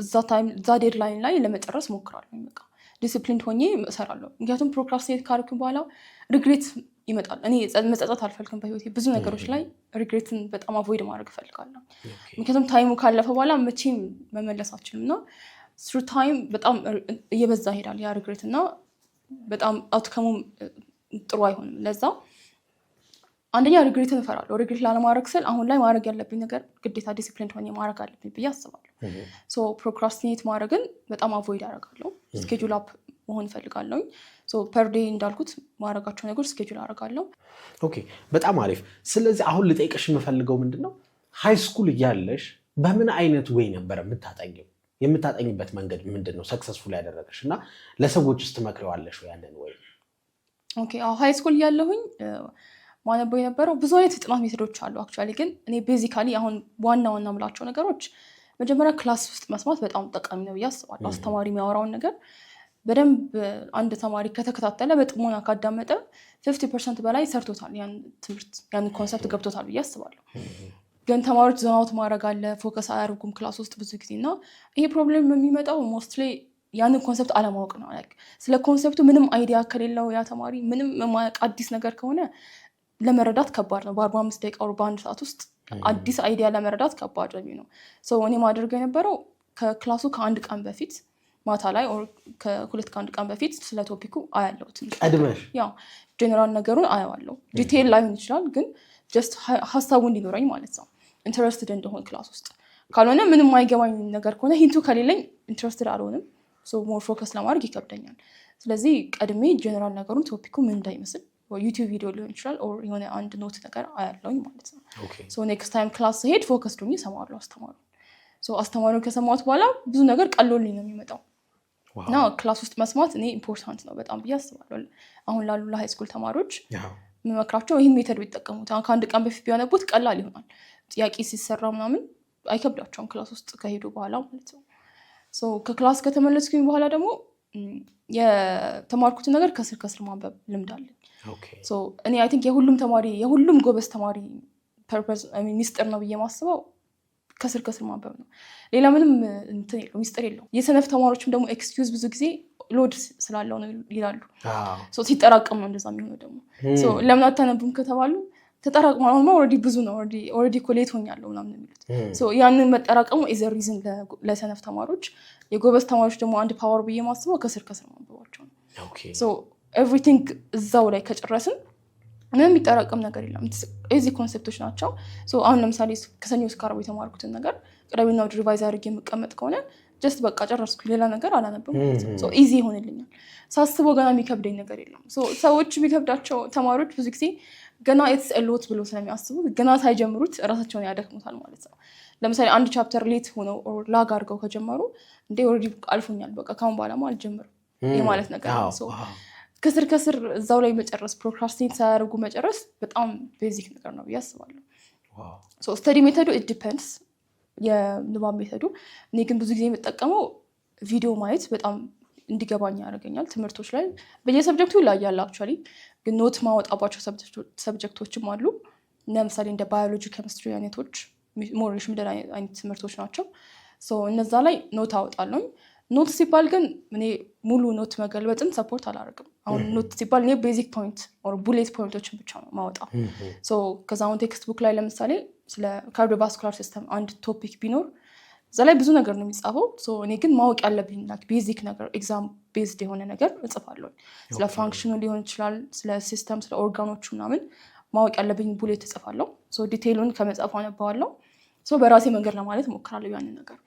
እዛ time እዛ deadline ላይ ለመጨረስ ሞክራለሁ። በቃ ዲስፕሊን ሆኜ እሰራለሁ። ምክንያቱም procrastinate ካደረኩኝ በኋላ regret ይመጣል። እኔ መጸጸት አልፈልግም በህይወቴ። ብዙ ነገሮች ላይ regret ን በጣም avoid ማድረግ እፈልጋለሁ። ምክንያቱም time ኡ ካለፈ በኋላ መቼም መመለስ አልችልም እና through time በጣም እየበዛ ይሄዳል ያ regret እና በጣም outcome ኡም ጥሩ አይሆንም። ለዛ አንደኛ regret ን እፈራለሁ። Regret ላለማድረግ ስል አሁን ላይ ማድረግ ያለብኝ ነገር ግዴታ ዲሲፕሊን ሆኜ ማድረግ አለብኝ ብዬ አስባለሁ። So procrastinate ማድረግን በጣም avoid አደርጋለሁ። Schedule up መሆን እፈልጋለሁኝ። So per day እንዳልኩት ማድረጋቸው ነገሮች schedule አደርጋለሁ። Okay፣ በጣም አሪፍ። ስለዚህ አሁን ልጠይቅሽ የምፈልገው ምንድን ነው፣ high school እያለሽ በምን አይነት way ነበር የምታጠኚው? የምታጠኚበት መንገድ ምንድን ነው successful ያደረገሽ እና ለሰዎች ውስጥ ትመክሪዋለሽ ያንን ወይ? Okay፣ አዎ፣ high school እያለሁኝ ማነበው የነበረው ብዙ አይነት የጥናት method ኦች አሉ። Actually ግን እኔ basically አሁን ዋና ዋና የምላቸው ነገሮች መጀመሪያ class ውስጥ መስማት በጣም ጠቃሚ ነው ብዬ አስባለሁ። አስተማሪ የሚያወራውን ነገር በደንብ አንድ ተማሪ ከተከታተለ፣ በጥሞና ካዳመጠ 50% በላይ ሰርቶታል፣ ያን ትምህርት ያን concept ገብቶታል ብዬ አስባለሁ። ግን ተማሪዎች zone out ማድረግ አለ፣ focus አያደርጉም class ውስጥ ብዙ ጊዜ። እና ይሄ problem የሚመጣው mostly ያንን concept አለማወቅ ነው። ስለ concept ኡ ምንም idea ከሌለው፣ ያ ተማሪ ምንም የማያውቅ አዲስ ነገር ከሆነ ለመረዳት ከባድ ነው። በ45 ደቂቃ፣ በአንድ ሰዓት ውስጥ አዲስ idea ለመረዳት ከባድ ነው የሚሆነው። እኔ ማደርገው የነበረው ከ class ኡ ከአንድ ቀን በፊት ማታ ላይ፣ ከሁለት ከአንድ ቀን በፊት ስለ topic ኡ አያለው ትንሽ። ቀድመሽ? ያው ጄኔራል ነገሩን አየዋለሁ። Detail ላይሆን ይችላል፣ ግን just ሀሳቡ እንዲኖረኝ ማለት ነው። Interested እንድሆን class ውስጥ። ካልሆነ ምንም የማይገባኝ ነገር ከሆነ፣ hint ኡ ከሌለኝ interested አልሆንም። More focus ለማድረግ ይከብደኛል። ስለዚህ ቀድሜ ጀነራል ነገሩን፣ topic ኡ ምን እንዳይመስል YouTube ቪዲዮ ሊሆን ይችላል or የሆነ አንድ note ነገር አያለውኝ ማለት ነው። Next time class ስሄድ focus ሆኜ እሰማዋለሁ አስተማሪውን። አስተማሪውን ከሰማሁት በኋላ ብዙ ነገር ቀሎልኝ ነው የሚመጣው። እና class ውስጥ መስማት እኔ important ነው በጣም ብዬ አስባለሁ። አሁን ላሉ ለ high school ተማሪዎች የምመክራቸው ይህን method ቢጠቀሙት፣ አሁን ከአንድ ቀን በፊት ቢያነቡት ቀላል ይሆናል። ጥያቄ ሲሰራ ምናምን አይከብዳቸውም class ውስጥ ከሄዱ በኋላ ማለት ነው። ከ class ከተመለስኩኝ በኋላ ደግሞ የተማርኩትን ነገር ከስር ከስር ማንበብ ልምድ አለኝ። እኔ I think የሁሉም ተማሪ፣ የሁሉም ጎበዝ ተማሪ purpose ሚስጥር ነው ብዬ ማስበው ከስር ከስር ማንበብ ነው። ሌላ ምንም እንትን የለው፣ ሚስጥር የለው። የሰነፍ ተማሪዎችም ደግሞ excuse ብዙ ጊዜ load ስላለው ነው ይላሉ። ሲጠራቀም ነው እንደዛ የሚሆነው። ደግሞ ለምን አታነቡም ከተባሉ ተጠራቅሞ አሁንማ already ብዙ ነው፣ already እኮ late ሆኛለሁ ምናምን የሚሉት። ያንን መጠራቀሙ is a reason ለሰነፍ ተማሪዎች። የጎበዝ ተማሪዎች ደግሞ አንድ power ብዬ ማስበው ከስር ከስር ማንበባቸው ነው። Everything እዛው ላይ ከጨረስን ምንም የሚጠራቀም ነገር የለም። Easy concept ኦች ናቸው። አሁን ለምሳሌ ከሰኞ እስከ ዓርብ የተማርኩትን ነገር ቅዳሜና እሑድ revise አድርጌ የምቀመጥ ከሆነ just በቃ ጨረስኩ፣ ሌላ ነገር አላነብም። Easy ይሆንልኛል። ሳስበው ገና የሚከብደኝ ነገር የለም። ሰዎች የሚከብዳቸው ተማሪዎች ብዙ ጊዜ ገና it's a lot ብሎ ስለሚያስቡ ገና ሳይጀምሩት እራሳቸውን ያደክሙታል ማለት ነው። ለምሳሌ አንድ chapter late ሆነው lag አድርገው ከጀመሩ እንዴ already አልፎኛል፣ በቃ ካሁን በኋላማ አልጀምርም የማለት ነገር ነው። ከስር ከስር እዛው ላይ መጨረስ፣ procrastinate ሳያደርጉ መጨረስ በጣም basic ነገር ነው ብዬ አስባለሁ። Study method ኡ it depends የንባብ method ኡ። እኔ ግን ብዙ ጊዜ የምጠቀመው ቪዲዮ ማየት በጣም እንዲገባኝ ያደርገኛል። ትምህርቶች ላይ በየ subject ኡ ይለያያል። Actually ግን note ማወጣባቸው subject ኦችም አሉ። ለምሳሌ እንደ ባዮሎጂ፣ ኬሚስትሪ አይነቶች more የሽምደዳ አይነት ትምህርቶች ናቸው። እነዛ ላይ note አወጣለሁኝ። Note ሲባል ግን እኔ ሙሉ note መገልበጥን support አላደርግም። አሁን note ሲባል እኔ basic point or bullet point ኦችን ብቻ ነው ማወጣው። ከዛ አሁን textbook ላይ ለምሳሌ ስለ cardiovascular system አንድ topic ቢኖር እዛ ላይ ብዙ ነገር ነው የሚጻፈው። እኔ ግን ማወቅ ያለብኝ basic ነገር፣ exam based የሆነ ነገር እጽፋለሁ። ስለ function ኡ ሊሆን ይችላል፣ ስለ system፣ ስለ ኦርጋኖቹ ምናምን ማወቅ ያለብኝ bullet እጽፋለሁ። Detail ኡን ከመጽሐፉ አነባዋለሁ። በራሴ መንገድ ለማለት እሞክራለሁ ያንን ነገር።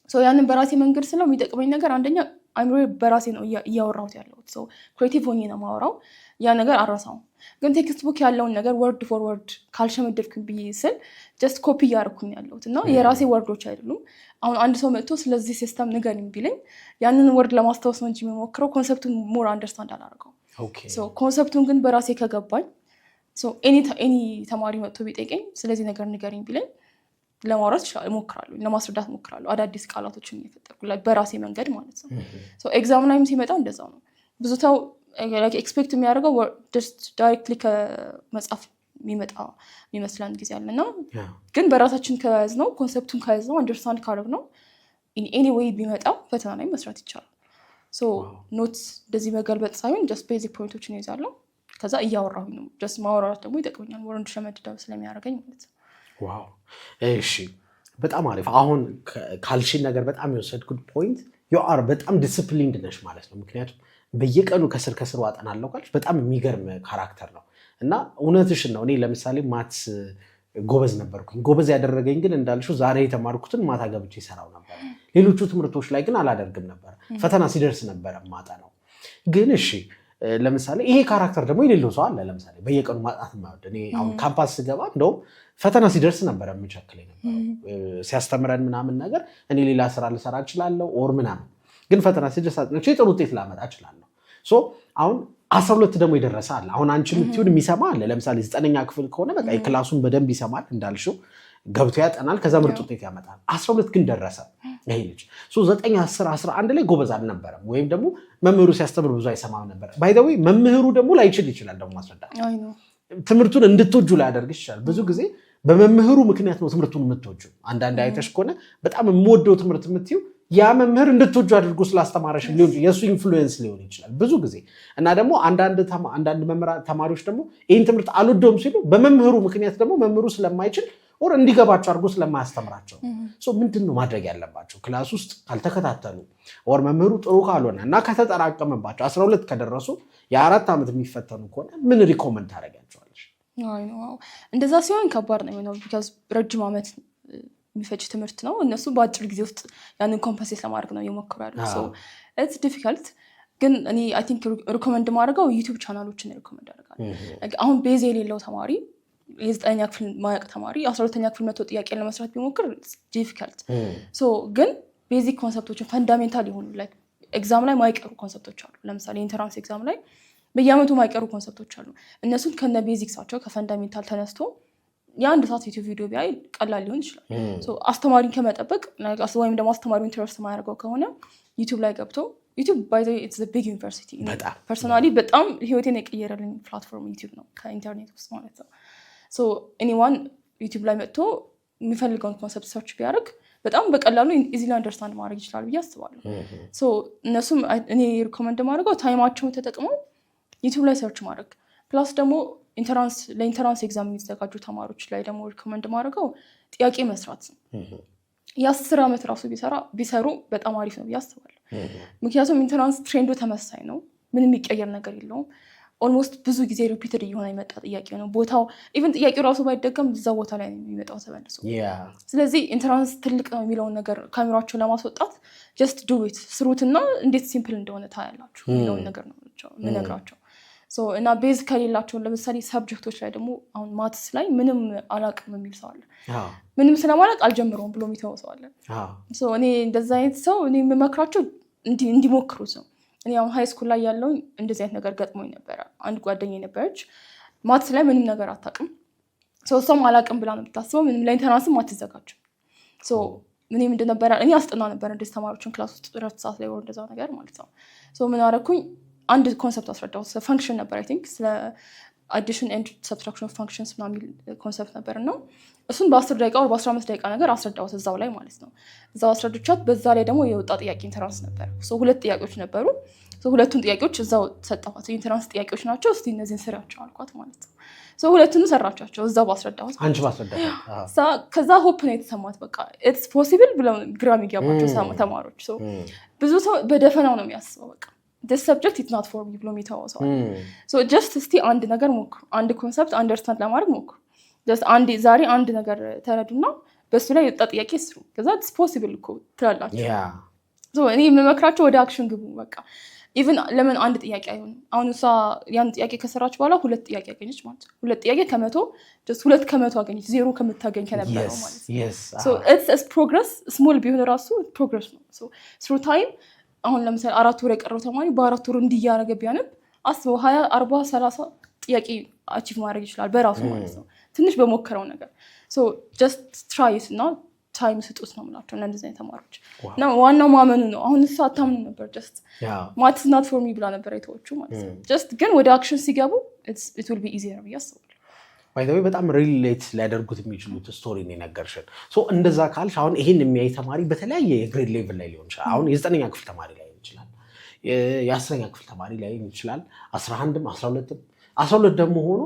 ያንን በራሴ መንገድ ስለው የሚጠቅመኝ ነገር አንደኛ አይምሮ በራሴ ነው እያወራሁት ያለሁት፣ creative ሆኜ ነው የማወራው። ያ ነገር አልረሳውም። ግን textbook ያለውን ነገር word for word ካልሸመደድኩኝ ብዬ ስል just copy እያደረኩኝ ያለሁት እና የራሴ word ኦች አይደሉም። አሁን አንድ ሰው መጥቶ ስለዚህ system ንገሪኝ ቢለኝ ያንን word ለማስታወስ ነው እንጂ የሚሞክረው concept ኡን more understand አላደርገውም። Concept ኡን ግን በራሴ ከገባኝ any ተማሪ መጥቶ ቢጠይቀኝ ስለዚህ ነገር ንገሪኝ ቢለኝ ለማውራት እሞክራለሁ፣ ለማስረዳት እሞክራለሁ። አዳዲስ ቃላቶችን እየፈጠርኩ በራሴ መንገድ ማለት ነው። Exam ላይም ሲመጣ እንደዛው ነው። ብዙ ሰው expect የሚያደርገው just directly ከመጽሐፍ የሚመጣ የሚመስለን ጊዜ አለ። እና ግን በራሳችን ከያዝነው፣ concept ኡን ከያዝነው፣ understand ካደረግነው any way ቢመጣ ፈተና ላይ መስራት ይቻላል። Note እንደዚህ መገልበጥ ሳይሆን just basic point ኦችን ይዛለሁ። ከዛ እያወራሁኝ ነው። Just ማውራት ደግሞ ይጠቅመኛል፣ more እንድሸመድደው ስለሚያደርገኝ ማለት ነው። Wow፣ እሺ፣ በጣም አሪፍ። አሁን ካልሽን ነገር በጣም የወሰድኩት point you are በጣም disciplined ነሽ ማለት ነው። ምክንያቱም በየቀኑ ከስር ከስሩ አጠናለሁ ካልሽ በጣም የሚገርም character ነው እና እውነትሽን ነው። እኔ ለምሳሌ maths ጎበዝ ነበርኩኝ። ጎበዝ ያደረገኝ ግን እንዳልሽው ዛሬ የተማርኩትን ማታ ገብቼ እሰራው ነበር። ሌሎቹ ትምህርቶች ላይ ግን አላደርግም ነበር። ፈተና ሲደርስ ነበረ ማጠናው። ግን እሺ፣ ለምሳሌ ይሄ character ደግሞ የሌለው ሰው አለ። ለምሳሌ በየቀኑ ማጥናት የማይወድ። እኔ አሁን ካምፓስ ስገባ እንደውም ፈተና ሲደርስ ነበረ የምቸክል የነበረው። ሲያስተምረን ምናምን ነገር እኔ ሌላ ስራ ልሰራ እችላለሁ or ምናምን፣ ግን ፈተና ሲደርስ አጥንቼ ጥሩ ውጤት ላመጣ እችላለሁ። So አሁን 12 ደግሞ የደረሰ አለ። አሁን አንቺ የምትይውን የሚሰማ አለ። ለምሳሌ ዘጠነኛ ክፍል ከሆነ በቃ የ class ኡን በደንብ ይሰማል፣ እንዳልሽው ገብቶ ያጠናል፣ ከዛ ምርጥ ውጤት ያመጣል። 12 ግን ደረሰ ይሄ ልጅ፣ 9፣ 10፣ 11 ላይ ጎበዝ አልነበረም፣ ወይም ደግሞ መምህሩ ሲያስተምር ብዙ አይሰማም ነበር። By the way መምህሩ ደግሞ ላይችል ይችላል ደግሞ ማስረዳት፣ ትምህርቱን እንድትወጂው ላያደርግሽ ይችላል። ብዙ ጊዜ በመምህሩ ምክንያት ነው ትምህርቱን የምትወጂው። አንዳንድ አይተሽ ከሆነ በጣም የምወደው ትምህርት የምትይው ያ መምህር እንድትወጂው አድርጎ ስላስተማረሽ ሊሆን፣ የእሱ influence ሊሆን ይችላል ብዙ ጊዜ። እና ደግሞ አንዳንድ ተማሪዎች ደግሞ ይህን ትምህርት አልወደውም ሲሉ በመምህሩ ምክንያት ደግሞ መምህሩ ስለማይችል or እንዲገባቸው አድርጎ ስለማያስተምራቸው። ምንድን ነው ማድረግ ያለባቸው? Class ውስጥ ካልተከታተሉ or መምህሩ ጥሩ ካልሆነ እና ከተጠራቀመባቸው 12 ከደረሱ የ4 ዓመት የሚፈተኑ ከሆነ ምን recommend ታደርጊያቸዋለሽ? እንደዛ ሲሆን ከባድ ነው የሚሆነው፣ because ረጅም ዓመት የሚፈጅ ትምህርት ነው። እነሱ በአጭር ጊዜ ውስጥ ያንን compensate ለማድረግ ነው እየሞከሩ ያሉት። It's difficult። ግን እኔ I think recommend ማደርገው YouTube channel ኦችን recommend አደርጋለሁ። አሁን base የሌለው ተማሪ፣ የዘጠነኛ ክፍል ማያውቅ ተማሪ 12ኛ ክፍል መቶ ጥያቄ ለመስራት ቢሞክር difficult። ግን basic concept ኦችን፣ fundamental የሆኑ exam ላይ ማይቀሩ concept ኦች አሉ። ለምሳሌ entrance exam ላይ በየአመቱ ማይቀሩ concept ኦች አሉ። እነሱን ከነ basics ኣቸው ከ fundamental ተነስቶ የአንድ ሰዓት YouTube ቪዲዮ ቢያይ ቀላል ሊሆን ይችላል። አስተማሪን ከመጠበቅ ወይም ደግሞ አስተማሪው interest ማያደርገው ከሆነ YouTube ላይ ገብቶ፣ YouTube by the way it's big university። Personally በጣም ህይወቴን የቀየረልኝ platform YouTube ነው፣ ከኢንተርኔት ውስጥ ማለት ነው። Anyone YouTube ላይ መጥቶ የሚፈልገውን concept search ቢያደርግ በጣም በቀላሉ easily understand ማድረግ ይችላል ብዬ አስባለሁ። እነሱም እኔ recommend ማደርገው time ኣቸውን ተጠቅመው YouTube ላይ search ማድረግ፣ plus ደግሞ entrance ለ entrance exam የሚዘጋጁ ተማሪዎች ላይ ደግሞ recommend ማደርገው ጥያቄ መስራት ነው። የ10 ዓመት ራሱ ቢሰሩ በጣም አሪፍ ነው ብዬ አስባለሁ። ምክንያቱም entrance trend ኡ ተመሳሳይ ነው፣ ምንም የሚቀየር ነገር የለውም። Almost ብዙ ጊዜ repeated እየሆነ የመጣ ጥያቄ ነው። ቦታው even ጥያቄው ራሱ ባይደገም እዛ ቦታ ላይ ነው የሚመጣው ተመልሶ። ስለዚህ entrance ትልቅ ነው የሚለውን ነገር ከአእምሯቸው ለማስወጣት just do it፣ ስሩትና እንዴት simple እንደሆነ ታያላችሁ የሚለውን ነገር ነው የምነግራቸው። እና base ከሌላቸው ለምሳሌ subject ኦች ላይ ደግሞ አሁን maths ላይ ምንም አላቅም የሚል ሰው አለ። ምንም ስለማላቅ አልጀምረውም ብሎ የሚተወው ሰው አለ። እኔ እንደዛ አይነት ሰው እኔ የምመክራቸው እንዲሞክሩት ነው። እኔ አሁን high school ላይ ያለውን እንደዚህ አይነት ነገር ገጥሞኝ ነበረ። አንድ ጓደኛ ነበረች፣ maths ላይ ምንም ነገር አታውቅም። እሷም አላቅም ብላ ነው የምታስበው። ምንም ለ entrance ም አትዘጋጅም። እኔ ምንድን ነበረ፣ እኔ አስጠና ነበር እንደዚህ ተማሪዎችን class ውስጥ እረፍት ሰዓት ላይ እንደዛ ነገር ማለት ነው። ምን አደረኩኝ? አንድ concept አስረዳሁት። Function ነበር I think፣ ስለ addition and subtraction of functions ምናምን የሚል concept ነበር እና እሱን በ10 ደቂቃ ወይ በ15 ደቂቃ ነገር አስረዳሁት እዛው ላይ ማለት ነው። እዛው አስረድቻት፣ በዛ ላይ ደግሞ የወጣ ጥያቄ entrance ነበር። ሁለት ጥያቄዎች ነበሩ። ሁለቱን ጥያቄዎች እዛው ሰጠኋት። Entrance ጥያቄዎች ናቸው፣ እስቲ እነዚህን ስሪያቸው አልኳት ማለት ነው። ሁለቱን ሰራቻቸው እዛው ባስረዳሁት። አንቺ ባስረዳት። ከዛ hope ነው የተሰማት። በቃ it's possible ብለው ግራ የሚገባቸው ተማሪዎች፣ ብዙ ሰው በደፈናው ነው የሚያስበው። በቃ this subject it's not for me ብሎ የሚተወው ሰው። Just እስቲ አንድ ነገር ሞክሩ፣ አንድ concept understand ለማድረግ ሞክሩ። Just አንድ ዛሬ አንድ ነገር ተረዱና በእሱ ላይ የወጣ ጥያቄ ስሩ። ከዛ it's possible እኮ ትላላችሁ። እኔ የምመክራቸው ወደ action ግቡ። በቃ even ለምን አንድ ጥያቄ አይሆንም? አሁን እሷ ያን ጥያቄ ከሰራች በኋላ ሁለት ጥያቄ አገኘች ማለት ነው። ሁለት ጥያቄ ከ100፣ just 2% አገኘች፣ ዜሮ ከምታገኝ ከነበረው ማለት ነው። Progress small ቢሆን ራሱ progress ነው። Through time አሁን ለምሳሌ 4 ወር የቀረው ተማሪ በ4 ወር እንዲያደረገ ቢያነብ አስበው፣ 20፣ 40፣ 30 ጥያቄ achieve ማድረግ ይችላል በራሱ ማለት ነው፣ ትንሽ በሞከረው ነገር። Just try it እና time ስጡት ነው የምላቸው እና እንደዚህ አይነት ተማሪዎች እና ዋናው ማመኑ ነው። አሁን እሷ አታምኑ ነበር፣ just maths not for me ብላ ነበር የተወችው ማለት ነው። Just ግን ወደ action ሲገቡ it will be easier ብዬ አስባለሁ። By the way በጣም relate ሊያደርጉት የሚችሉት story ነው የነገርሽን። እንደዛ ካልሽ አሁን ይሄን የሚያይ ተማሪ በተለያየ የ grade level ላይ ሊሆን ይችላል። አሁን የዘጠነኛ ክፍል ተማሪ ላይ ይችላል፣ የ10ኛ ክፍል ተማሪ ላይ ይችላል፣ 11ም 12ም፣ 12 ደግሞ ሆኖ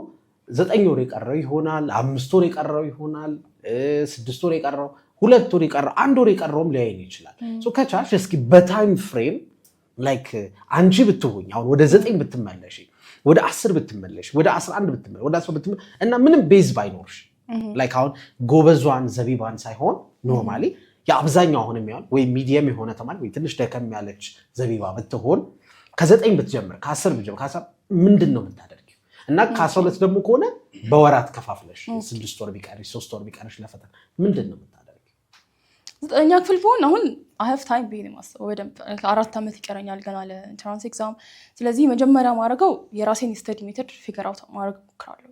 9 ወር የቀረው ይሆናል፣ 5 ወር የቀረው ይሆናል፣ 6 ወር የቀረው፣ 2 ወር የቀረው፣ አንድ ወር የቀረውም ሊያይን ይችላል። ከቻልሽ እስኪ በ time frame Like አንቺ ብትሆኝ አሁን ወደ 9 ብትመለሽ፣ ወደ 10 ብትመለሽ፣ ወደ 11 ብትመለሽ፣ ወደ 10 ብትመለሽ እና ምንም base ባይኖርሽ፣ like አሁን ጎበዟን ዘቢባን ሳይሆን normally የአብዛኛው አሁን የሚሆን ወይ medium የሆነ ተማሪ ወይ ትንሽ ደከም ያለች ዘቢባ ብትሆን፣ ከ9 ብትጀምር፣ ከ10 ብትጀምር፣ ከ10 ምንድን ነው የምታደርጊው? እና ከ12 ደግሞ ከሆነ በወራት ከፋፍለሽ 6 ወር ቢቀርሽ፣ 3 ወር ቢቀርሽ ለፈተና ምንድን ነው የምታደርጊው? ዘጠነኛ ክፍል ብሆን አሁን I have time ብዬ ነው የማስበው። በደንብ 4 ዓመት ይቀረኛል ገና ለ entrance exam። ስለዚህ መጀመሪያ ማድረገው የራሴን study method figure out ማድረግ እሞክራለሁ።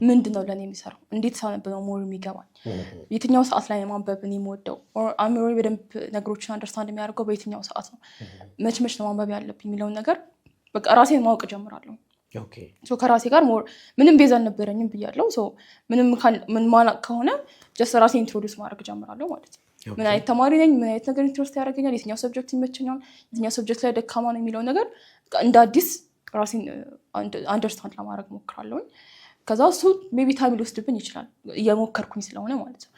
ምንድን ነው ለእኔ የሚሰራው? እንዴት ሳነብ ነው more የሚገባኝ? የትኛው ሰዓት ላይ ማንበብ እኔ የምወደው? አእምሮዬ በደንብ ነገሮችን understand የሚያደርገው በየትኛው ሰዓት ነው? መች መች ነው ማንበብ ያለብኝ የሚለውን ነገር በቃ ራሴን ማወቅ እጀምራለሁ። ከራሴ ጋር more ምንም base አልነበረኝም ብያለሁ። ምንም ምን ማላቅ ከሆነ just ራሴን introduce ማድረግ እጀምራለሁ ማለት ነው። ምን አይነት ተማሪ ነኝ፣ ምን አይነት ነገር interest ያደርገኛል፣ የትኛው subject ይመቸኛል፣ የትኛው subject ላይ ደካማ ነው የሚለው ነገር እንደ አዲስ ራሴን understand ለማድረግ ሞክራለሁኝ። ከዛ እሱ maybe time ሊወስድብኝ ይችላል እየሞከርኩኝ ስለሆነ ማለት ነው።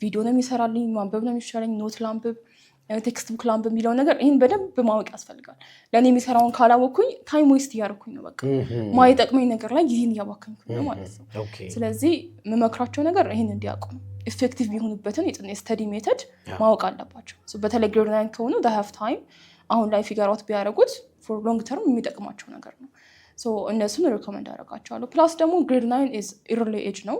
ቪዲዮ ነው የሚሰራልኝ፣ ማንበብ ነው የሚሻለኝ፣ note ላንብብ፣ textbook ላንብብ የሚለው ነገር ይህን በደንብ ማወቅ ያስፈልጋል። ለእኔ የሚሰራውን ካላወቅኩኝ time waste እያደረኩኝ ነው። በቃ ማይጠቅመኝ ነገር ላይ ጊዜን እያባከንኩኝ ነው ማለት ነው። ስለዚህ የምመክራቸው ነገር ይህን እንዲያውቁ ነው። Effective የሚሆኑበትን የ study method ማወቅ አለባቸው። በተለይ grade 9 ከሆኑ have time፣ አሁን ላይ figure out ቢያደርጉት for long term የሚጠቅማቸው ነገር ነው። እነሱን recommend አደርጋቸዋለሁ። Plus ደግሞ grade 9 is early age ነው፣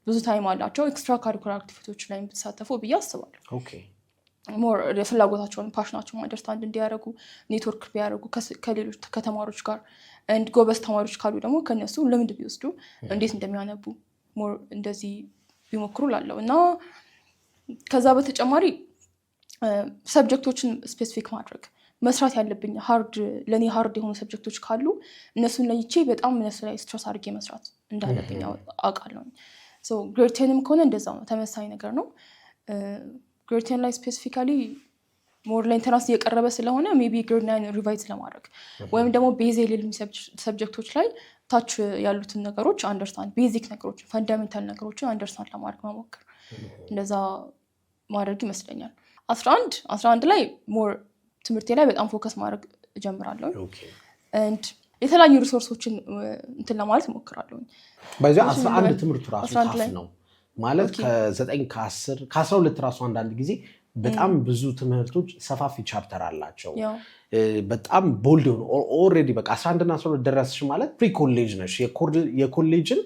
ብዙ time አላቸው። Extracurricular activity ዎች ላይ ብትሳተፉ ብዬ አስባለሁ። More ፍላጎታቸውን፣ passion ኣቸውን understand እንዲያደርጉ ኔትወርክ ቢያደርጉ ከሌሎች ከተማሪዎች ጋር፣ and ጎበዝ ተማሪዎች ካሉ ደግሞ ከነሱ ልምድ ቢወስዱ፣ እንዴት እንደሚያነቡ more እንደዚህ ቢሞክሩ ላለው። እና ከዛ በተጨማሪ subject ኦችን specific ማድረግ፣ መስራት ያለብኝ hard፣ ለእኔ hard የሆኑ subject ኦች ካሉ እነሱን ለይቼ በጣም እነሱ ላይ stress አድርጌ መስራት እንዳለብኝ አውቃለሁ። Grade 10ም ከሆነ እንደዛው ነው፣ ተመሳሳይ ነገር ነው። Grade 10 ላይ specifically more ለ entrance እየቀረበ ስለሆነ maybe grade 9 revise ለማድረግ ወይም ደግሞ base የሌሉ subject ኦች ላይ ታች ያሉትን ነገሮች understand፣ basic ነገሮችን፣ fundamental ነገሮችን understand ለማድረግ መሞከር፣ እንደዛ ማድረግ ይመስለኛል። 11 ላይ more ትምህርቴ ላይ በጣም focus ማድረግ እጀምራለሁ። And የተለያዩ resource ኦችን እንትን ለማለት እሞክራለሁ። በዚያ 11 ትምህርቱ ራሱ tough ነው ማለት ከ9፣ ከ10፣ ከ12 ራሱ አንዳንድ ጊዜ በጣም ብዙ ትምህርቶች ሰፋፊ chapter አላቸው። በጣም bold የሆኑ already በቃ 11 እና 12 ደረስሽ ማለት pre college ነሽ። የኮሌጅን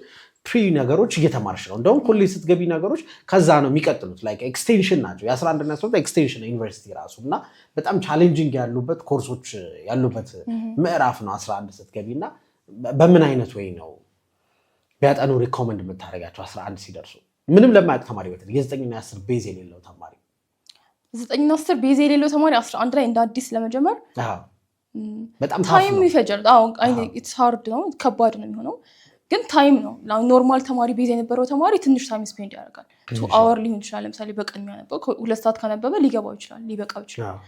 pre ነገሮች እየተማርሽ ነው። እንደውም ኮሌጅ ስትገቢ ነገሮች ከዛ ነው የሚቀጥሉት። Like extension ናቸው። የ11 እና 12 extension ዩኒቨርሲቲ ራሱ እና በጣም challenging ያሉበት ኮርሶች ያሉበት ምዕራፍ ነው 11 ስትገቢ። እና በምን አይነት way ነው ቢያጠኑ recommend የምታደርጋቸው 11 ሲደርሱ ምንም ለማያውቅ ተማሪ፣ በተለይ የ9ና የ10 base የሌለው ተማሪ? 9ና 10 base የሌለው ተማሪ 11 ላይ እንደ አዲስ ለመጀመር በጣም time ይፈጃል። It's hard ነው፣ ከባድ ነው የሚሆነው፣ ግን time ነው። Normal ተማሪ፣ base የነበረው ተማሪ ትንሽ time spend ያደርጋል። 2 hour ሊሆን ይችላል። ለምሳሌ በቀን የሚያነበው 2 ሰዓት ካነበበ ሊገባው ይችላል፣ ሊበቃው ይችላል።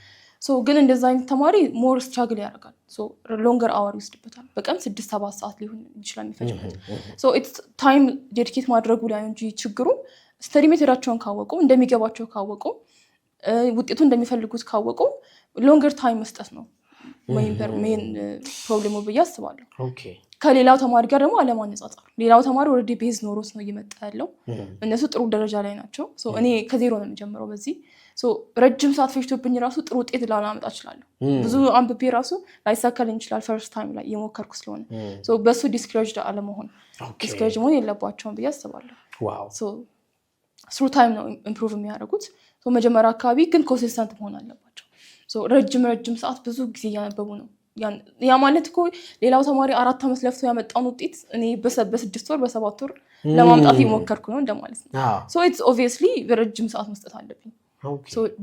ግን እንደዛ አይነት ተማሪ more struggle ያደርጋል። Longer hour ይወስድበታል። በቀን 6-7 ሰዓት ሊሆን ይችላል የሚፈጅበት። Time dedicate ማድረጉ ላይ እንጂ ችግሩ study method ኣቸውን ካወቁ፣ እንደሚገባቸው ካወቁ፣ ውጤቱ እንደሚፈልጉት ካወቁ longer time መስጠት ነው main problem ኡ ብዬ አስባለሁ። ከሌላው ተማሪ ጋር ደግሞ አለማነጻጸር። ሌላው ተማሪ already base ኖሮት ነው እየመጣ ያለው። እነሱ ጥሩ ደረጃ ላይ ናቸው። እኔ ከዜሮ ነው የሚጀምረው። በዚህ ረጅም ሰዓት ፈጅቶብኝ ራሱ ጥሩ ውጤት ላላመጣ እችላለሁ። ብዙ አንብቤ ራሱ ላይሳካልኝ ይችላል። First time ላይ እየሞከርኩ ስለሆነ በእሱ discourage አለመሆን፣ discourage መሆን የለባቸውም ብዬ አስባለሁ። Through time ነው improve የሚያደርጉት። መጀመሪያ አካባቢ ግን consistent መሆን አለባቸው። ረጅም ረጅም ሰዓት ብዙ ጊዜ እያነበቡ ነው። ያ ማለት እኮ ሌላው ተማሪ 4 ዓመት ለፍቶ ያመጣውን ውጤት እኔ በ6 ወር፣ በ7 ወር ለማምጣት የሞከርኩ ነው እንደማለት ነው። It's obviously በረጅም ሰዓት መስጠት አለብኝ።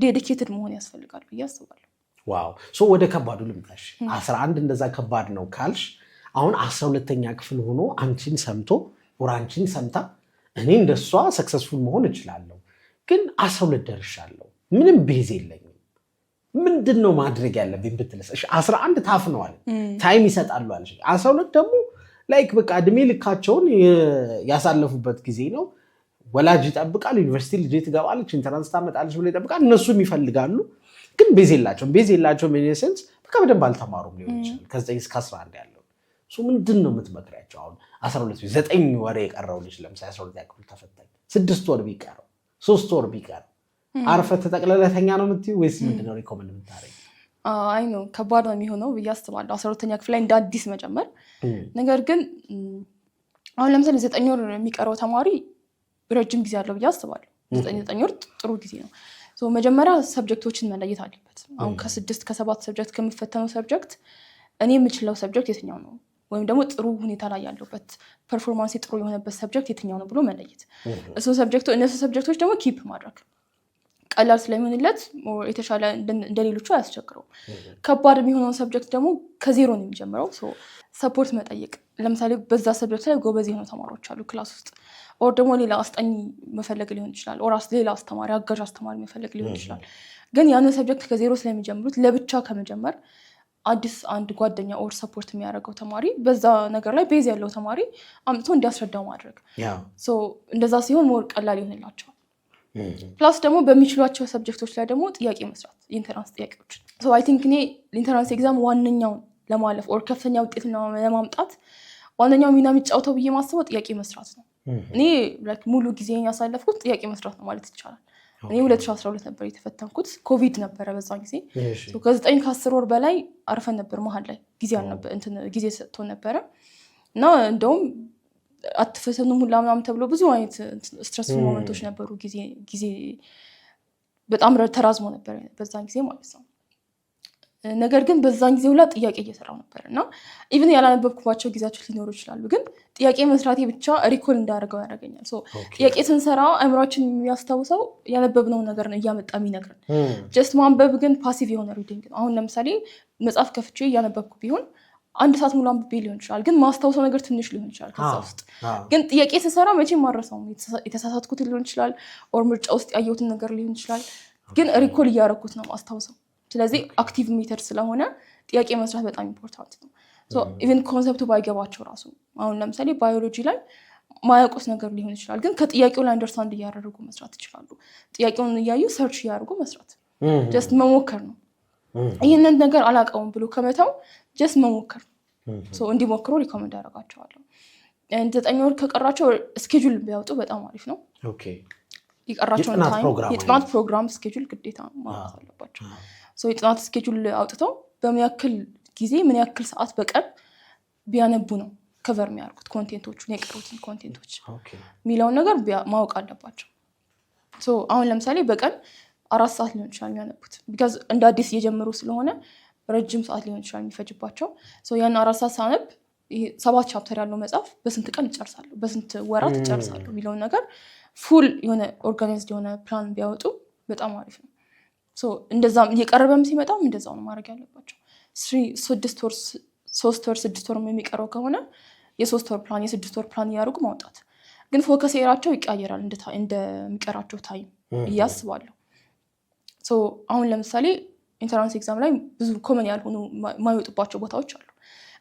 Dedicated መሆን ያስፈልጋል ብዬ አስባለሁ። Wow፣ ወደ ከባዱ ልምጣሽ። 11 እንደዛ ከባድ ነው ካልሽ አሁን 12ኛ ክፍል ሆኖ አንቺን ሰምቶ or አንቺን ሰምታ እኔ እንደሷ successful መሆን እችላለሁ፣ ግን 12 ደርሻለሁ፣ ምንም base የለኝም፣ ምንድን ነው ማድረግ ያለብኝ ብትልስ? 11 tough ነው አለ፣ time ይሰጣሉ አለሽ። 12 ደግሞ like በቃ እድሜ ልካቸውን ያሳለፉበት ጊዜ ነው። ወላጅ ይጠብቃል። ዩኒቨርሲቲ ልጄ ትገባለች፣ entrance ታመጣለች ብሎ ይጠብቃል። እነሱም ይፈልጋሉ፣ ግን base የላቸውም። Base የላቸውም in a sense በቃ በደንብ አልተማሩም ሊሆን ይችላል ከ9 እስከ 11 ያለው። እሱ ምንድን ነው የምትመክሪያቸው? አሁን 12፣ 9 ወር የቀረው ልጅ፣ ለምሳሌ 12 ክፍል ተፈታኝ 6 ወር ቢቀረው፣ 3 ወር ቢቀረው አርፈህ ተጠቅልለህ ተኛ ነው የምትይው ወይስ ምንድነው recommend የምታደርጊው? I know ከባድ ነው የሚሆነው ብዬ አስባለሁ፣ 12ኛ ክፍል ላይ እንደ አዲስ መጨመር። ነገር ግን አሁን ለምሳሌ 9 ወር የሚቀረው ተማሪ ረጅም ጊዜ አለው ብዬ አስባለሁ። 9 ወር ጥሩ ጊዜ ነው። መጀመሪያ subject ኦችን መለየት አለበት። አሁን ከስድስት ከሰባት subject ከምፈተነው subject እኔ የምችለው subject የትኛው ነው፣ ወይም ደግሞ ጥሩ ሁኔታ ላይ ያለሁበት፣ performance ጥሩ የሆነበት subject የትኛው ነው ብሎ መለየት። እሱ subject እነሱ subject ኦች ደግሞ keep ማድረግ ቀላል ስለሚሆንለት የተሻለ እንደሌሎቹ አያስቸግረውም። ከባድ የሚሆነውን subject ደግሞ ከዜሮ ነው የሚጀምረው። Support መጠየቅ፣ ለምሳሌ በዛ subject ላይ ጎበዝ የሆኑ ተማሪዎች አሉ class ውስጥ፣ or ደግሞ ሌላ አስጠኚ መፈለግ ሊሆን ይችላል። Or ሌላ አስተማሪ፣ አጋዥ አስተማሪ መፈለግ ሊሆን ይችላል። ግን ያንን subject ከዜሮ ስለሚጀምሩት ለብቻ ከመጀመር አዲስ አንድ ጓደኛ or support የሚያደርገው ተማሪ፣ በዛ ነገር ላይ base ያለው ተማሪ አምጥቶ እንዲያስረዳው ማድረግ። እንደዛ ሲሆን more ቀላል ይሆንላቸዋል። Plus ደግሞ በሚችሏቸው subject ኦች ላይ ደግሞ ጥያቄ መስራት፣ የ entrance ጥያቄዎች። I think እኔ entrance exam ዋነኛውን ለማለፍ or ከፍተኛ ውጤት ለማምጣት ዋነኛው ሚና የሚጫወተው ብዬ ማስበው ጥያቄ መስራት ነው። እኔ ሙሉ ጊዜን ያሳለፍኩት ጥያቄ መስራት ነው ማለት ይቻላል። እኔ 2012 ነበር የተፈተንኩት። ኮቪድ ነበረ በዛ ጊዜ። ከ9 ከ10 ወር በላይ አርፈን ነበር። መሀል ላይ ጊዜ ሰጥቶ ነበረ እና እንደውም አትፈተኑም ሁላ ምናምን ተብሎ ብዙ አይነት stressful moment ኦች ነበሩ። ጊዜ በጣም ተራዝሞ ነበር በዛን ጊዜ ማለት ነው። ነገር ግን በዛን ጊዜ ሁላ ጥያቄ እየሰራሁ ነበር እና even ያላነበብኩባቸው ጊዜያቶች ሊኖሩ ይችላሉ። ግን ጥያቄ መስራቴ ብቻ recall እንዳደርገው ያደርገኛል። ጥያቄ ስንሰራ አእምሯችን የሚያስታውሰው ያነበብነውን ነገር ነው እያመጣ የሚነግረን። Just ማንበብ ግን passive የሆነ reading ነው። አሁን ለምሳሌ መጽሐፍ ከፍቼ እያነበብኩ ቢሆን አንድ ሰዓት ሙሉ አንብቤ ሊሆን ይችላል፣ ግን ማስታውሰው ነገር ትንሽ ሊሆን ይችላል። ከዛ ውስጥ ግን ጥያቄ ስሰራ መቼም አልረሳውም። የተሳሳትኩትን ሊሆን ይችላል፣ or ምርጫ ውስጥ ያየሁትን ነገር ሊሆን ይችላል። ግን recall እያደረኩት ነው ማስታውሰው። ስለዚህ active method ስለሆነ ጥያቄ መስራት በጣም important ነው። Even concept ኡ ባይገባቸው ራሱ፣ አሁን ለምሳሌ ባዮሎጂ ላይ ማያውቁት ነገር ሊሆን ይችላል፣ ግን ከጥያቄው ላይ understand እያደረጉ መስራት ይችላሉ። ጥያቄውን እያዩ search እያደረጉ መስራት፣ just መሞከር ነው። ይህንን ነገር አላውቀውም ብሎ ከመተው just መሞከር፣ እንዲሞክሩ recommend አደርጋቸዋለሁ። 9 ወር ከቀራቸው schedule ቢያወጡ በጣም አሪፍ ነው። የቀራቸውን time የጥናት ፕሮግራም schedule ግዴታ ማውጣት አለባቸው። የጥናት schedule አውጥተው በምን ያክል ጊዜ፣ ምን ያክል ሰዓት በቀን ቢያነቡ ነው cover የሚያደርጉት content ኦቹን፣ የቀሩትን content ኦች የሚለውን ነገር ማወቅ አለባቸው። አሁን ለምሳሌ በቀን 4 ሰዓት ሊሆን ይችላል የሚያነቡት፣ because እንደ አዲስ እየጀመሩ ስለሆነ ረጅም ሰዓት ሊሆን ይችላል የሚፈጅባቸው። ያን 4 ሰዓት ሳነብ ሰባት chapter ያለው መጽሐፍ በስንት ቀን እጨርሳለሁ፣ በስንት ወራት እጨርሳለሁ የሚለውን ነገር full የሆነ organized የሆነ ፕላን ቢያወጡ በጣም አሪፍ ነው። እንደዛም እየቀረበም ሲመጣም እንደዛው ነው ማድረግ ያለባቸው። 6 ወር፣ 3 ወር፣ 6 ወር የሚቀረው ከሆነ የ3 ወር ፕላን፣ የ6 ወር ፕላን እያደረጉ ማውጣት። ግን focus area ኣቸው ይቀያየራል እንደሚቀራቸው time ብዬ አስባለሁ። አሁን ለምሳሌ entrance exam ላይ ብዙ common ያልሆኑ የማይወጡባቸው ቦታዎች አሉ።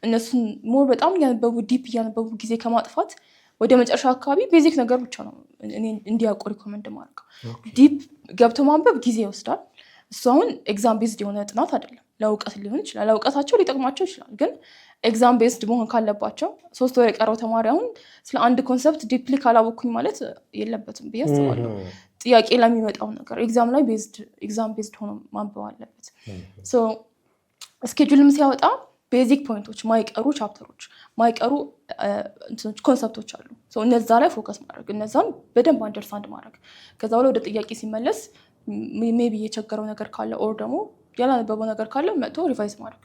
እነሱን more በጣም እያነበቡ፣ deep እያነበቡ ጊዜ ከማጥፋት ወደ መጨረሻ አካባቢ basic ነገር ብቻ ነው እኔ እንዲያውቁ recommend ማድረገው። Deep ገብቶ ማንበብ ጊዜ ይወስዳል። እሱ አሁን exam based የሆነ ጥናት አይደለም። ለእውቀት ሊሆን ይችላል፣ ለእውቀታቸው ሊጠቅማቸው ይችላል። ግን exam based መሆን ካለባቸው 3 ወር የቀረው ተማሪ አሁን ስለ አንድ concept deeply ካላወቅኩኝ ማለት የለበትም ብዬ አስባለሁ። ጥያቄ ለሚመጣው ነገር exam ላይ exam based ሆኖ ማንበብ አለበት። Schedule ም ሲያወጣ basic point ኦች፣ ማይቀሩ chapter ኦች፣ ማይቀሩ concept ኦች አሉ። እነዛ ላይ focus ማድረግ፣ እነዛን በደንብ understand ማድረግ፣ ከዛ በኋላ ወደ ጥያቄ ሲመለስ maybe የቸገረው ነገር ካለ or ደግሞ ያላነበበው ነገር ካለ መጥቶ revise ማድረግ፣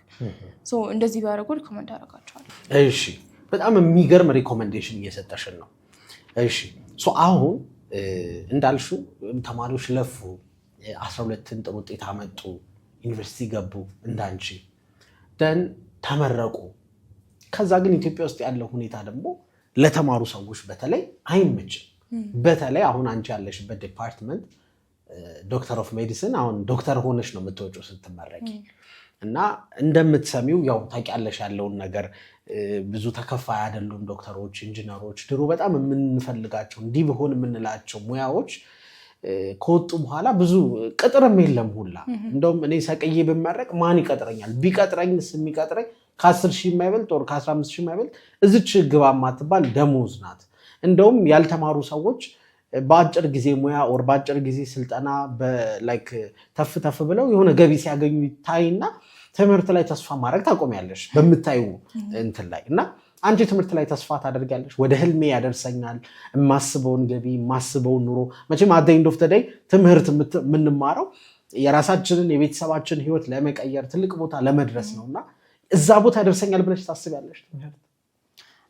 እንደዚህ ቢያደርጉ recommend አደርጋቸዋለሁ። እሺ፣ በጣም የሚገርም recommendation እየሰጠሽን ነው። እሺ፣ አሁን እንዳልሽው ተማሪዎች ለፉ፣ 12ን ጥሩ ውጤት አመጡ፣ ዩኒቨርሲቲ ገቡ፣ እንዳንቺ then ተመረቁ። ከዛ ግን ኢትዮጵያ ውስጥ ያለው ሁኔታ ደግሞ ለተማሩ ሰዎች በተለይ አይመችም። በተለይ አሁን አንቺ ያለሽበት department doctor of medicine፣ አሁን ዶክተር ሆነሽ ነው የምትወጪው ስትመረቂ፣ እና እንደምትሰሚው ያው ታውቂያለሽ ያለውን ነገር፣ ብዙ ተከፋይ አይደሉም ዶክተሮች፣ ኢንጂነሮች። ድሮ በጣም የምንፈልጋቸው፣ እንዲህ ብሆን የምንላቸው ሙያዎች ከወጡ በኋላ ብዙ ቅጥርም የለም ሁላ። እንደውም እኔ ሰቅዬ ብመረቅ ማን ይቀጥረኛል? ቢቀጥረኝስ የሚቀጥረኝ ከ10,000 የማይበልጥ ወር ከ15,000 የማይበልጥ እዚች ግባ የማትባል ደሞዝ ናት። እንደውም ያልተማሩ ሰዎች በአጭር ጊዜ ሙያ or በአጭር ጊዜ ስልጠና like ተፍ ተፍ ብለው የሆነ ገቢ ሲያገኙ ይታይና ትምህርት ላይ ተስፋ ማድረግ ታቆሚያለሽ በምታዩ እንትን ላይ። እና አንቺ ትምህርት ላይ ተስፋ ታደርጊያለሽ? ወደ ህልሜ ያደርሰኛል፣ የማስበውን ገቢ፣ የማስበውን ኑሮ። መቼም at the end of the day ትምህርት የምንማረው የራሳችንን የቤተሰባችንን ህይወት ለመቀየር፣ ትልቅ ቦታ ለመድረስ ነው። እና እዛ ቦታ ያደርሰኛል ብለሽ ታስቢያለሽ ትምህርት?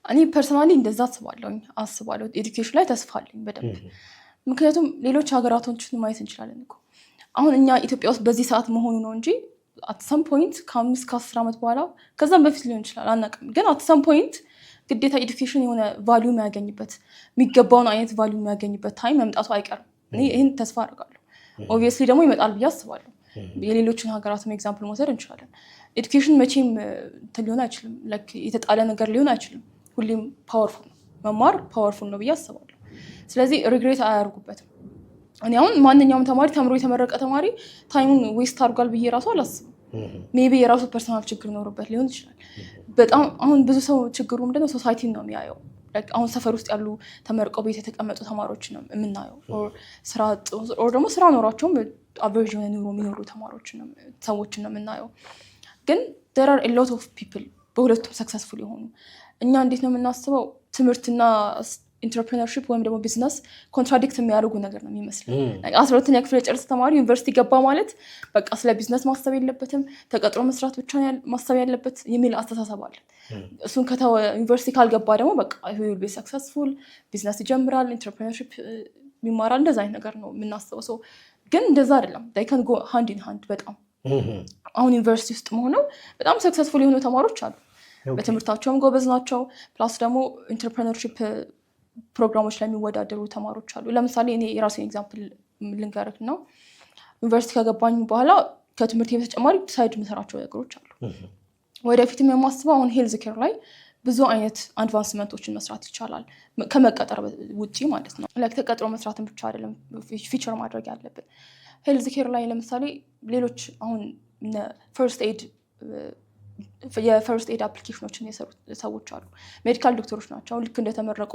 እኔ personally እንደዛ አስባለሁ። Education ላይ ተስፋ አለኝ በደንብ። ምክንያቱም ሌሎች ሀገራቶችን ማየት እንችላለን እኮ። አሁን እኛ ኢትዮጵያ ውስጥ በዚህ ሰዓት መሆኑ ነው እንጂ at some point ከ5 ከ10 ዓመት በኋላ፣ ከዛም በፊት ሊሆን ይችላል፣ አናውቅም። ግን at some point ግዴታ education የሆነ value የሚያገኝበት፣ የሚገባውን አይነት value የሚያገኝበት time መምጣቱ አይቀርም። እኔ ይህን ተስፋ አደርጋለሁ። Obviously ደግሞ ይመጣል ብዬ አስባለሁ። የሌሎችን ሀገራትም example መውሰድ እንችላለን። Education መቼም እንትን ሊሆን አይችልም፣ like የተጣለ ነገር ሊሆን አይችልም። ሁሌም powerful ነው። መማር powerful ነው ብዬ አስባለሁ። ስለዚህ regret አያደርጉበትም። እኔ አሁን ማንኛውም ተማሪ፣ ተምሮ የተመረቀ ተማሪ time ኡን waste አድርጓል ብዬ ራሱ አላስብም። Maybe የራሱ personal ችግር ኖሮበት ሊሆን ይችላል። በጣም አሁን ብዙ ሰው ችግሩ ምንድነው? Society ን ነው የሚያየው። Like አሁን ሰፈር ውስጥ ያሉ ተመርቀው ቤት የተቀመጡ ተማሪዎች ነው የምናየው። Or ስራ አጥ or ደግሞ ስራ ኖሯቸውም average የሆነ ኑሮ የሚኖሩ ተማሪዎች ሰዎችን ነው የምናየው። ግን there are a lot of people በሁለቱም successful የሆኑ። እኛ እንዴት ነው የምናስበው? ትምህርትና entrepreneurship ወይም ደግሞ business contradict የሚያደርጉ ነገር ነው የሚመስለው። 12ኛ ክፍል የጨረሰ ተማሪ ዩኒቨርሲቲ ገባ ማለት በቃ ስለ ቢዝነስ ማሰብ የለበትም፣ ተቀጥሮ መስራት ብቻ ነው ማሰብ ያለበት የሚል አስተሳሰብ አለ። እሱን ከተወ፣ ዩኒቨርሲቲ ካልገባ ደግሞ በቃ will be successful፣ business ይጀምራል፣ entrepreneurship ይማራል። እንደዛ አይነት ነገር ነው የምናስበው። So ግን እንደዛ አይደለም። They can go hand in hand። በጣም አሁን ዩኒቨርሲቲ ውስጥ ሆነው በጣም successful የሆኑ ተማሪዎች አሉ። በትምህርታቸውም ጎበዝ ናቸው። Plus ደግሞ entrepreneurship ፕሮግራሞች ላይ የሚወዳደሩ ተማሪዎች አሉ። ለምሳሌ እኔ የራሴን example ልንገርህ ነው። ዩኒቨርሲቲ ከገባኝ በኋላ ከትምህርት በተጨማሪ side የምሰራቸው ነገሮች አሉ። ወደፊትም የማስበው አሁን health care ላይ ብዙ አይነት advancement ኦችን መስራት ይቻላል፣ ከመቀጠር ውጪ ማለት ነው። Like ተቀጥሮ መስራትን ብቻ አይደለም future ማድረግ ያለብን። Health care ላይ ለምሳሌ ሌሎች አሁን first aid የ first aid application ኦችን የሰሩ ሰዎች አሉ። Medical ዶክተሮች ናቸው። ልክ እንደተመረቁ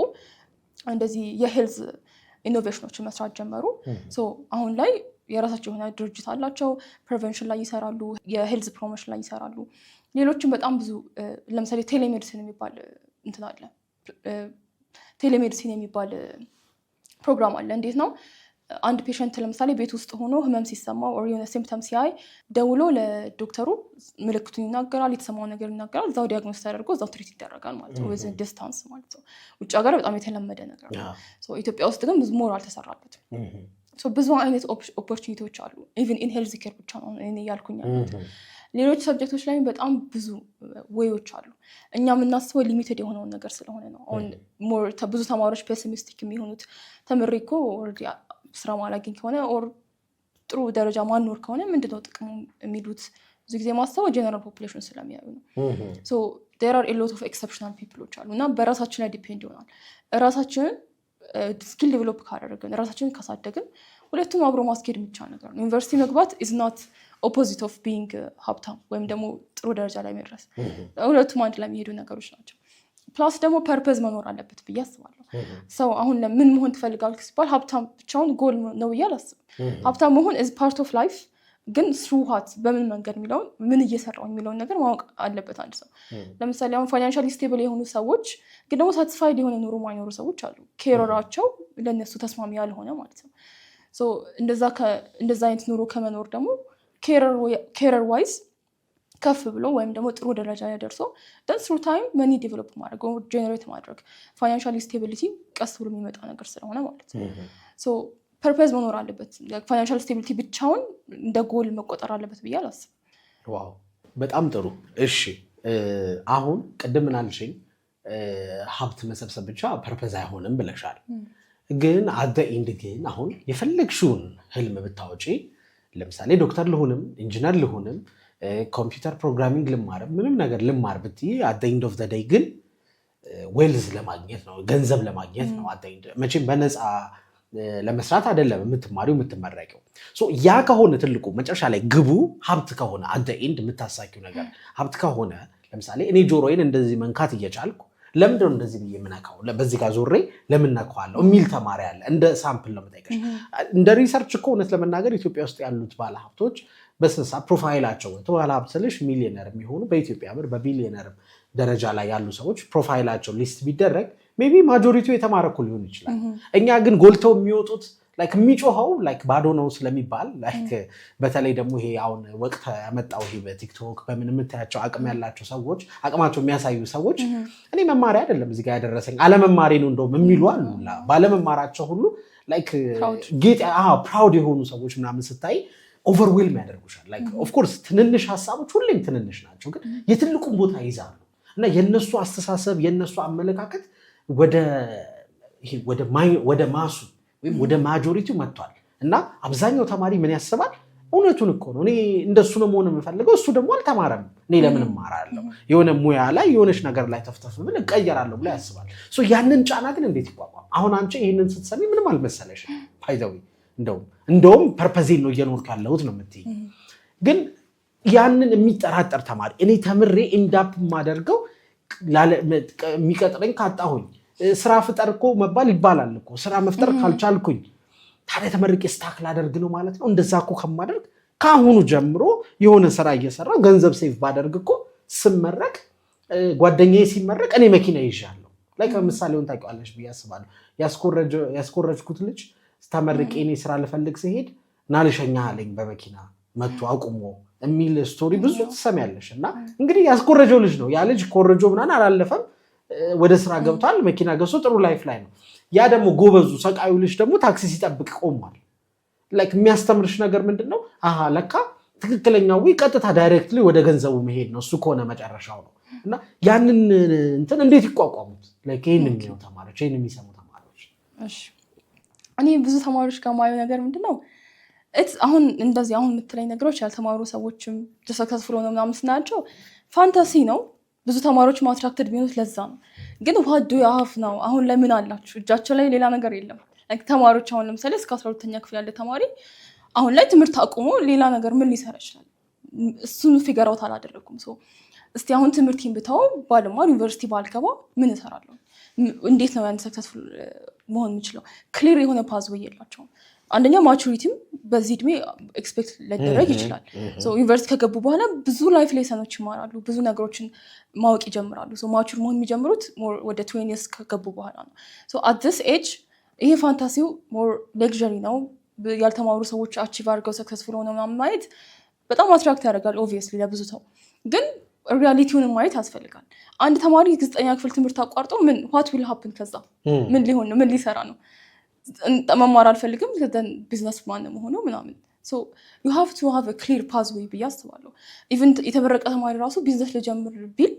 እንደዚህ የ health innovation ኦችን መስራት ጀመሩ። So አሁን ላይ የራሳቸው የሆነ ድርጅት አላቸው። Prevention ላይ ይሰራሉ፣ የ health promotion ላይ ይሰራሉ። ሌሎችም በጣም ብዙ፣ ለምሳሌ telemedicine የሚባል እንትን አለ። Telemedicine የሚባል ፕሮግራም አለ። እንዴት ነው? አንድ patient ለምሳሌ ቤት ውስጥ ሆኖ ህመም ሲሰማው or የሆነ symptom ሲያይ ደውሎ ለዶክተሩ ምልክቱን ይናገራል፣ የተሰማውን ነገር ይናገራል። እዛው diagnose ተደርጎ እዛው treat ይደረጋል ማለት ነው። With distance ማለት ነው። ውጭ ሀገር በጣም የተለመደ ነገር ነው። ኢትዮጵያ ውስጥ ግን ብዙ more አልተሰራበትም። ብዙ አይነት opportunity ዎች አሉ። Even in health care ብቻ ነው እኔ እያልኩኝ ያለሁት። ሌሎች subject ኦች ላይም በጣም ብዙ way ኦች አሉ። እኛ የምናስበው limited የሆነውን ነገር ስለሆነ ነው። አሁን more ብዙ ተማሪዎች pessimistic የሚሆኑት ተምሬ እኮ already ስራ ማላገኝ ከሆነ or ጥሩ ደረጃ ማኖር ከሆነ ምንድነው ጥቅሙ የሚሉት ብዙ ጊዜ ማሰበው general population ስለሚያዩ ነው። There are a lot of exceptional people ኦች አሉ እና በራሳችን ላይ depend ይሆናል። ራሳችንን skill develop ካደረግን፣ ራሳችንን ካሳደግን ሁለቱም አብሮ ማስኬድ የሚቻል ነገር ነው። ዩኒቨርሲቲ መግባት is not opposite of being ሀብታም ወይም ደግሞ ጥሩ ደረጃ ላይ መድረስ። ሁለቱም አንድ ላይ የሚሄዱ ነገሮች ናቸው። Plus ደግሞ purpose መኖር አለበት ብዬ አስባለሁ። ሰው አሁን ምን መሆን ትፈልጋለህ ሲባል ሀብታም ብቻውን ጎል ነው ብዬ አላስብም። ሀብታም መሆን is part of life፣ ግን through what፣ በምን መንገድ የሚለውን፣ ምን እየሰራው የሚለውን ነገር ማወቅ አለበት አንድ ሰው። ለምሳሌ አሁን financially stable የሆኑ ሰዎች ግን ደግሞ satisfied የሆነ ኑሮ ማይኖሩ ሰዎች አሉ። Career ኣቸው ለእነሱ ተስማሚ ያልሆነ ማለት ነው። እንደዛ አይነት ኑሮ ከመኖር ደግሞ career wise ከፍ ብሎ ወይም ደግሞ ጥሩ ደረጃ ላይ ደርሶ then through time money develop ማድረግ፣ generate ማድረግ፣ financial stability ቀስ ብሎ የሚመጣ ነገር ስለሆነ ማለት ነው። Purpose መኖር አለበት። Financial stability ብቻውን እንደ ጎል መቆጠር አለበት ብዬ አላስብም። Wow፣ በጣም ጥሩ። እሺ፣ አሁን ቅድም ምን አልሽኝ? ሀብት መሰብሰብ ብቻ purpose አይሆንም ብለሻል። ግን at the end ግን አሁን የፈለግሽውን ህልም ብታወጪ፣ ለምሳሌ ዶክተር ልሁንም፣ ኢንጂነር ልሁንም፣ computer programming ልማርም፣ ምንም ነገር ልማር ብትይ at the end of the day ግን wealth ለማግኘት ነው፣ ገንዘብ ለማግኘት ነው። At the end መቼም በነፃ ለመስራት አይደለም የምትማሪው የምትመረቂው። ያ ከሆነ ትልቁ መጨረሻ ላይ ግቡ ሀብት ከሆነ፣ at the end የምታሳኪው ነገር ሀብት ከሆነ፣ ለምሳሌ እኔ ጆሮዬን እንደዚህ መንካት እየቻልኩ ለምንድነው እንደዚህ ብዬ የምነካው? በዚህ ጋር ዞሬ ለምን ነካዋለሁ የሚል ተማሪ አለ። እንደ sample ነው የምጠይቅሽ። እንደ research እኮ እውነት ለመናገር ኢትዮጵያ ውስጥ ያሉት ባለሀብቶች በስንሳ profile ኣቸው፣ ባለሀብት ስልሽ ሚሊዮነር የሚሆኑ፣ በኢትዮጵያ ብር በቢሊዮነር ደረጃ ላይ ያሉ ሰዎች profile ኣቸው list ቢደረግ maybe majority ው የተማረ እኮ ሊሆን ይችላል። እኛ ግን ጎልተው የሚወጡት like የሚጮኸው like ባዶ ነው ስለሚባል፣ like በተለይ ደግሞ ይሄ አሁን ወቅት ያመጣው ይሄ በቲክቶክ በምን የምታያቸው አቅም ያላቸው ሰዎች፣ አቅማቸው የሚያሳዩ ሰዎች እኔ መማሪያ አይደለም እዚህ ጋር ያደረሰኝ አለመማሬ ነው እንደውም የሚሉ አሉ። ባለመማራቸው ሁሉ like ጌጥ proud የሆኑ ሰዎች ምናምን ስታይ overwhelm ያደርጉሻል። Like of course ትንንሽ ሀሳቦች ሁሌም ትንንሽ ናቸው፣ ግን የትልቁን ቦታ ይይዛሉ እና የነሱ አስተሳሰብ የነሱ አመለካከት ወደ mass ኡ ወይም ወደ majority ው መጥቷል እና አብዛኛው ተማሪ ምን ያስባል? እውነቱን እኮ ነው፣ እኔ እንደሱ ነው መሆን የምፈልገው፣ እሱ ደግሞ አልተማረም፣ እኔ ለምን እማራለሁ? የሆነ ሙያ ላይ የሆነች ነገር ላይ ተፍተፍ ብል እቀየራለሁ ብሎ ያስባል። ያንን ጫና ግን እንዴት ይቋቋም? አሁን አንቺ ይህንን ስትሰሚ ምንም አልመሰለሽም። By the way እንደውም purpose ኤን ነው እየኖርኩ ያለሁት ነው የምትይኝ። ግን ያንን የሚጠራጠር ተማሪ፣ እኔ ተምሬ end up የማደርገው የሚቀጥረኝ ካጣሁኝ፣ ስራ ፍጠር እኮ መባል ይባላል እኮ፣ ስራ መፍጠር ካልቻልኩኝ ታዲያ ተመርቄ stuck ላደርግ ነው ማለት ነው። እንደዛ እኮ ከማደርግ ከአሁኑ ጀምሮ የሆነ ስራ እየሰራው ገንዘብ save ባደርግ እኮ ስመረቅ፣ ጓደኛዬ ሲመረቅ እኔ መኪና ይዣለሁ። Like ምሳሌውን ታውቂዋለሽ ብዬ አስባለሁ። ያስኮረጅኩት ልጅ ተመርቄ እኔ ስራ ልፈልግ ስሄድ ና ልሸኛህ አለኝ በመኪና መቶ አቁሞ የሚል story ብዙ ትሰሚያለሽ። እና እንግዲህ ያስኮረጀው ልጅ ነው። ያ ልጅ ኮረጆ ምናምን አላለፈም፣ ወደ ስራ ገብቷል፣ መኪና ገዝቶ ጥሩ life ላይ ነው። ያ ደግሞ ጎበዙ ሰቃዩ ልጅ ደግሞ ታክሲ ሲጠብቅ ቆሟል። Like የሚያስተምርሽ ነገር ምንድን ነው? አሃ ለካ ትክክለኛው ቀጥታ directly ወደ ገንዘቡ መሄድ ነው፣ እሱ ከሆነ መጨረሻው ነው። እና ያንን እንትን እንዴት ይቋቋሙት? ይህን የሚያዩ ተማሪዎች፣ ይህን የሚሰሙ ተማሪዎች። እኔ ብዙ ተማሪዎች ጋር ማየው ነገር ምንድን ነው፣ አሁን እንደዚህ አሁን የምትለኝ ነገሮች ያልተማሩ ሰዎችም successful ሆነው ምናምን ስናያቸው fantasy ነው። ብዙ ተማሪዎች attracted ቢሆኑት ለዛ ነው። ግን what do you have now? አሁን ላይ ምን አላችሁ? እጃቸው ላይ ሌላ ነገር የለም። ተማሪዎች አሁን ለምሳሌ እስከ 12ኛ ክፍል ያለ ተማሪ አሁን ላይ ትምህርት አቁሞ ሌላ ነገር ምን ሊሰራ ይችላል? እሱን figure out አላደረጉም። እስቲ አሁን ትምህርቴን ብተው፣ ባልማር፣ ዩኒቨርሲቲ ባልገባ ምን እሰራለሁ? እንዴት ነው ያን successful መሆን የምችለው? Clear የሆነ pathway የላቸውም። አንደኛ maturity ም በዚህ እድሜ expect ላይደረግ ይችላል። ዩኒቨርሲቲ ከገቡ በኋላ ብዙ life lesson ኦች ይማራሉ፣ ብዙ ነገሮችን ማወቅ ይጀምራሉ። Mature መሆን የሚጀምሩት ወደ twenties ከገቡ በኋላ ነው። At this age ይሄ fantasy ው more luxury ነው። ያልተማሩ ሰዎች achieve አድርገው successful ሆነው ምናምን ማየት በጣም attract ያደርጋል obviously ለብዙ ሰው፣ ግን reality ውን ማየት ያስፈልጋል። አንድ ተማሪ ዘጠኛ ክፍል ትምህርት አቋርጦ ምን what will happen? ከዛ ምን ሊሆን ነው? ምን ሊሰራ ነው? መማር አልፈልግም፣ ቢዝነስ ማን መሆነው ምናምን። You have to have clear pathway ብዬ አስባለሁ። Even የተመረቀ ተማሪ ራሱ ቢዝነስ ልጀምር ቢል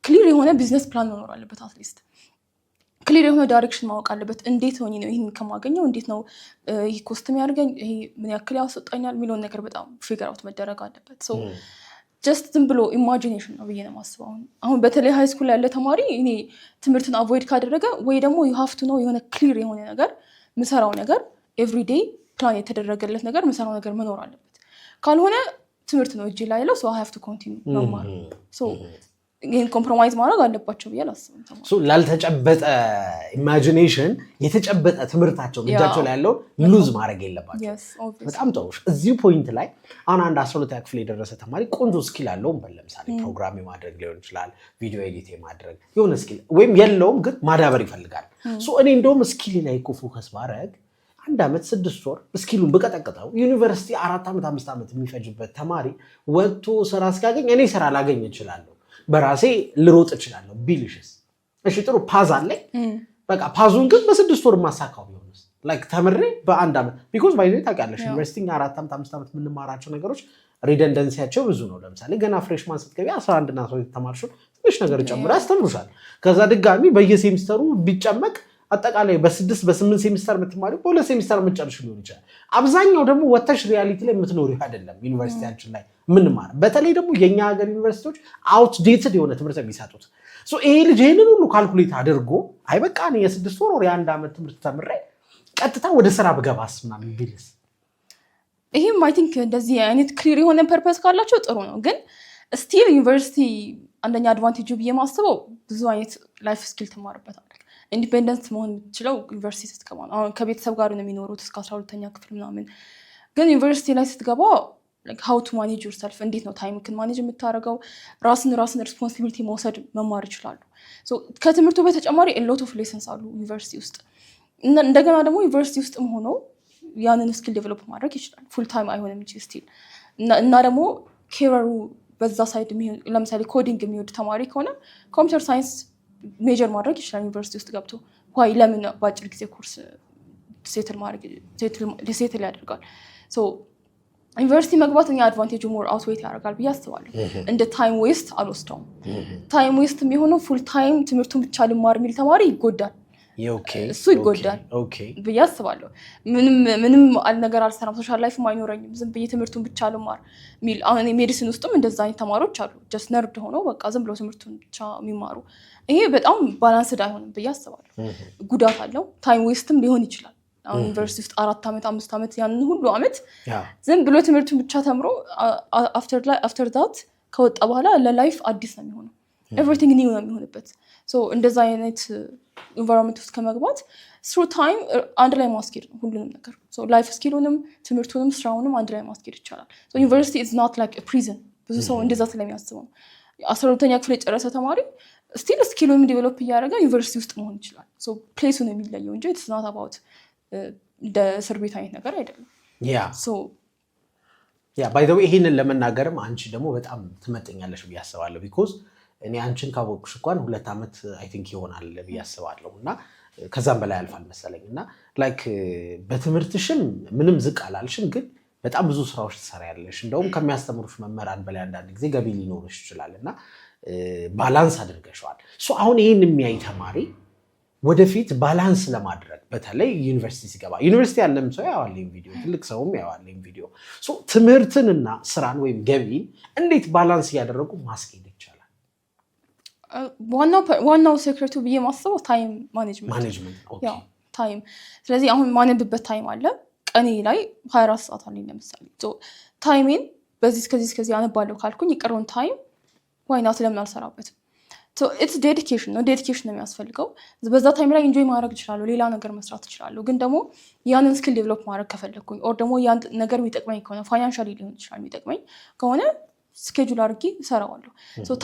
clear የሆነ business plan መኖር አለበት። At least clear የሆነ direction ማወቅ አለበት። እንዴት ሆኜ ነው ይህን ከማገኘው፣ እንዴት ነው ይህ cost የሚያደርገኝ፣ ይሄ ምን ያክል ያስወጣኛል የሚለውን ነገር በጣም figure out መደረግ አለበት። Just ዝም ብሎ imagination ነው ብዬ ነው የማስበው። አሁን በተለይ high school ያለ ተማሪ እኔ ትምህርትን avoid ካደረገ ወይ ደግሞ you have to know የሆነ clear የሆነ ነገር፣ ምሰራው ነገር everyday plan የተደረገለት ነገር፣ ምሰራው ነገር መኖር አለበት። ካልሆነ ትምህርት ነው እጅ ላይ ያለው፣ so I have to continue መማር፣ ይህን compromise ማድረግ አለባቸው ብዬ አላስብም። ላልተጨበጠ imagination የተጨበጠ ትምህርታቸው እጃቸው ላይ ያለውን lose ማድረግ የለባቸው። በጣም ጥሩ። እዚሁ point ላይ አሁን አንድ 12ኛ ክፍል የደረሰ ተማሪ ቆንጆ skill አለው እንበል። ለምሳሌ ፕሮግራም የማድረግ ሊሆን ይችላል፣ video edit የማድረግ የሆነ skill ወይም የለውም ግን ማዳበር ይፈልጋል። እኔ እንደውም skill ላይ እኮ focus ባረግ፣ አንድ ዓመት 6 ወር skill ኡን ብቀጠቅጠው፣ ዩኒቨርሲቲ 4 ዓመት 5 ዓመት የሚፈጅበት ተማሪ ወጥቶ ስራ እስካገኝ እኔ ስራ ላገኝ እችላለሁ፣ በራሴ ልሮጥ እችላለሁ ቢልሽስ? እሺ ጥሩ path አለኝ። በቃ path ኡን ግን በ6 ወር ማሳካው ቢሆንስ? Like ተምሬ በአንድ ዓመት፣ because by the way ታውቂያለሽ ዩኒቨርሲቲ 4 ዓመት 5 ዓመት የምንማራቸው ነገሮች redundancy ያቸው ብዙ ነው። ለምሳሌ ገና freshman ስትገቢ 11 እና 12 ተማርሽውን ትንሽ ነገር ጨምሮ ያስተምሩሻል። ከዛ ድጋሚ በየሴሚስተሩ ቢጨመቅ አጠቃላይ በ6 በ8 ሴሚስተር የምትማሪው በ2 ሴሚስተር የምትጨርሽ ሊሆን ይችላል። አብዛኛው ደግሞ ወተሽ reality ላይ የምትኖሪው አይደለም ዩኒቨርሲቲያችን ላይ የምንማር። በተለይ ደግሞ የእኛ ሀገር ዩኒቨርሲቲዎች outdated የሆነ ትምህርት የሚሰጡት። ይሄ ልጅ ይህንን ሁሉ calculate አድርጎ አይ በቃ እኔ የ6 ወር የአንድ ዓመት ትምህርት ተምሬ ቀጥታ ወደ ስራ ብገባስ ምናምን ቢልስ? ይህም I think እንደዚህ አይነት clear የሆነ purpose ካላቸው ጥሩ ነው። ግን still ዩኒቨርሲቲ አንደኛ advantage ኡ ብዬ ማስበው ብዙ አይነት life skill ትማርበታለህ። Independent መሆን የምትችለው ዩኒቨርሲቲ ስትገባ ነው። አሁን ከቤተሰብ ጋር ነው የሚኖሩት እስከ 12ኛ ክፍል ምናምን። ግን ዩኒቨርሲቲ ላይ ስትገባ how to manage yourself፣ እንዴት ነው time ክን manage የምታደርገው፣ ራስን responsibility መውሰድ መማር ይችላሉ። ከትምህርቱ በተጨማሪ lot of lessons አሉ ዩኒቨርሲቲ ውስጥ። እንደገና ደግሞ ዩኒቨርሲቲ ውስጥም ሆኖ ያንን skill develop ማድረግ ይችላል። Full time አይሆንም እንጂ still እና ደግሞ career ኡ በዛ side፣ ለምሳሌ coding የሚወድ ተማሪ ከሆነ computer science major ማድረግ ይችላል ዩኒቨርሲቲ ውስጥ ገብቶ። Why ለምን በአጭር ጊዜ ኮርስ settle ያደርጋል። ዩኒቨርሲቲ መግባት እኛ advantage ኡ more outweigh ያደርጋል ብዬ አስባለሁ። እንደ time waste አልወስደውም። Time waste የሚሆነው full time ትምህርቱን ብቻ ልማር የሚል ተማሪ ይጎዳል። እሱ ይጎዳል ብዬ አስባለሁ። ምንም ነገር አልሰራም፣ social life አይኖረኝም፣ ዝም ብዬ ትምህርቱን ብቻ ልማር የሚል። አሁን medicine ውስጥም እንደዛ አይነት ተማሪዎች አሉ። Just nerd ሆነው በቃ ዝም ብለው ትምህርቱን ብቻ የሚማሩ። ይሄ በጣም balanced አይሆንም ብዬ አስባለሁ። ጉዳት አለው። Time waste ም ሊሆን ይችላል። አሁን ዩኒቨርሲቲ ውስጥ 4 ዓመት፣ 5 ዓመት ያንን ሁሉ ዓመት ዝም ብሎ ትምህርቱን ብቻ ተምሮ after that ከወጣ በኋላ ለ life አዲስ ነው የሚሆነው። Everything new ነው የሚሆንበት። እንደዛ አይነት environment ውስጥ ከመግባት through time አንድ ላይ ማስኬድ ነው ሁሉንም ነገር፣ life skill ኡንም፣ ትምህርቱንም፣ ስራውንም አንድ ላይ ማስኬድ ይቻላል። University is not like prison። ብዙ ሰው እንደዛ ስለሚያስበው ነው። 12ኛ ክፍል የጨረሰ ተማሪ still skill ኡንም develop እያደረገ ዩኒቨርሲቲ ውስጥ መሆን ይችላል። Place ኡ ነው የሚለየው እንጂ it's not about እንደ እስር ቤት አይነት ነገር አይደለም። Yeah, by the way ይሄንን ለመናገርም አንቺ ደግሞ በጣም ትመጥኛለሽ ብዬ አስባለሁ። Because እኔ አንቺን ካወቅኩሽ እንኳን 2 ዓመት I think ይሆናል ብዬ አስባለሁ እና ከዛም በላይ ያልፋል መሰለኝ። እና like በትምህርትሽም ምንም ዝቅ አላልሽም፣ ግን በጣም ብዙ ስራዎች ትሰሪያለሽ። እንደውም ከሚያስተምሩሽ መምህራን በላይ አንዳንድ ጊዜ ገቢ ሊኖርሽ ይችላል እና balance አድርገሸዋል። አሁን ይህን የሚያይ ተማሪ ወደፊት balance ለማድረግ በተለይ ዩኒቨርሲቲ ሲገባ፣ ዩኒቨርሲቲ ያለም ሰው ያዋል ይሄን ቪዲዮ፣ ትልቅ ሰውም ያዋል ይሄን ቪዲዮ፣ ትምህርትንና ስራን ወይም ገቢን እንዴት balance እያደረጉ ማስኬድ ይቻላል? ዋናው secret ኡ ብዬ ማስበው time management። Management። Time። ስለዚህ አሁን ማነብበት time አለ። ቀኔ ላይ 24 ሰዓት አለኝ። ለምሳሌ time ኤን በዚህ እስከዚህ እስከዚህ አነባለሁ ካልኩኝ የቀረውን time why not፣ ለምን አልሰራበትም? It's dedication ነው፣ dedication ነው የሚያስፈልገው። በዛ time ላይ enjoy ማድረግ እችላለሁ፣ ሌላ ነገር መስራት እችላለሁ። ግን ደግሞ ያንን skill develop ማድረግ ከፈለግኩኝ or ደግሞ ያን ነገር የሚጠቅመኝ ከሆነ፣ financially ሊሆን ይችላል፣ የሚጠቅመኝ ከሆነ schedule አድርጌ እሰራዋለሁ።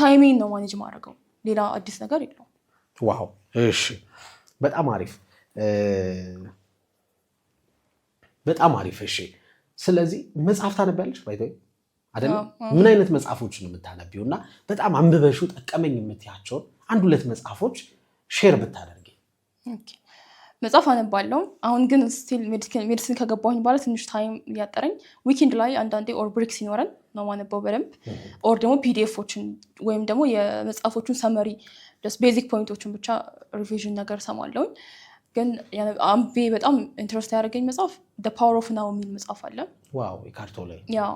Time ኤን ነው manage ማድረገው፣ ሌላ አዲስ ነገር የለውም። Wow፣ እሺ፣ በጣም አሪፍ፣ በጣም አሪፍ። እሺ፣ ስለዚህ መጽሐፍ ታነቢያለሽ by the way አይደለም? ምን አይነት መጽሐፎችን ነው የምታነቢው? እና በጣም አንብበሽው ጠቀመኝ የምትያቸውን አንድ ሁለት መጽሐፎች share ብታደርጊ። መጽሐፍ አነባለሁ። አሁን ግን still medicine ከገባሁኝ በኋላ ትንሽ time እያጠረኝ weekend ላይ አንዳንዴ or break ሲኖረን ነው ማነበው በደንብ፣ or ደግሞ PDF ኦችን ወይም ደግሞ የመጽሐፎቹን summary፣ basic point ኦችን ብቻ revision ነገር ሰማለሁኝ። ግን አንብቤ በጣም interest ያደረገኝ መጽሐፍ The Power of Now የሚል መጽሐፍ አለ። Wow፣ ኤካርት ቶሌ። Yeah፣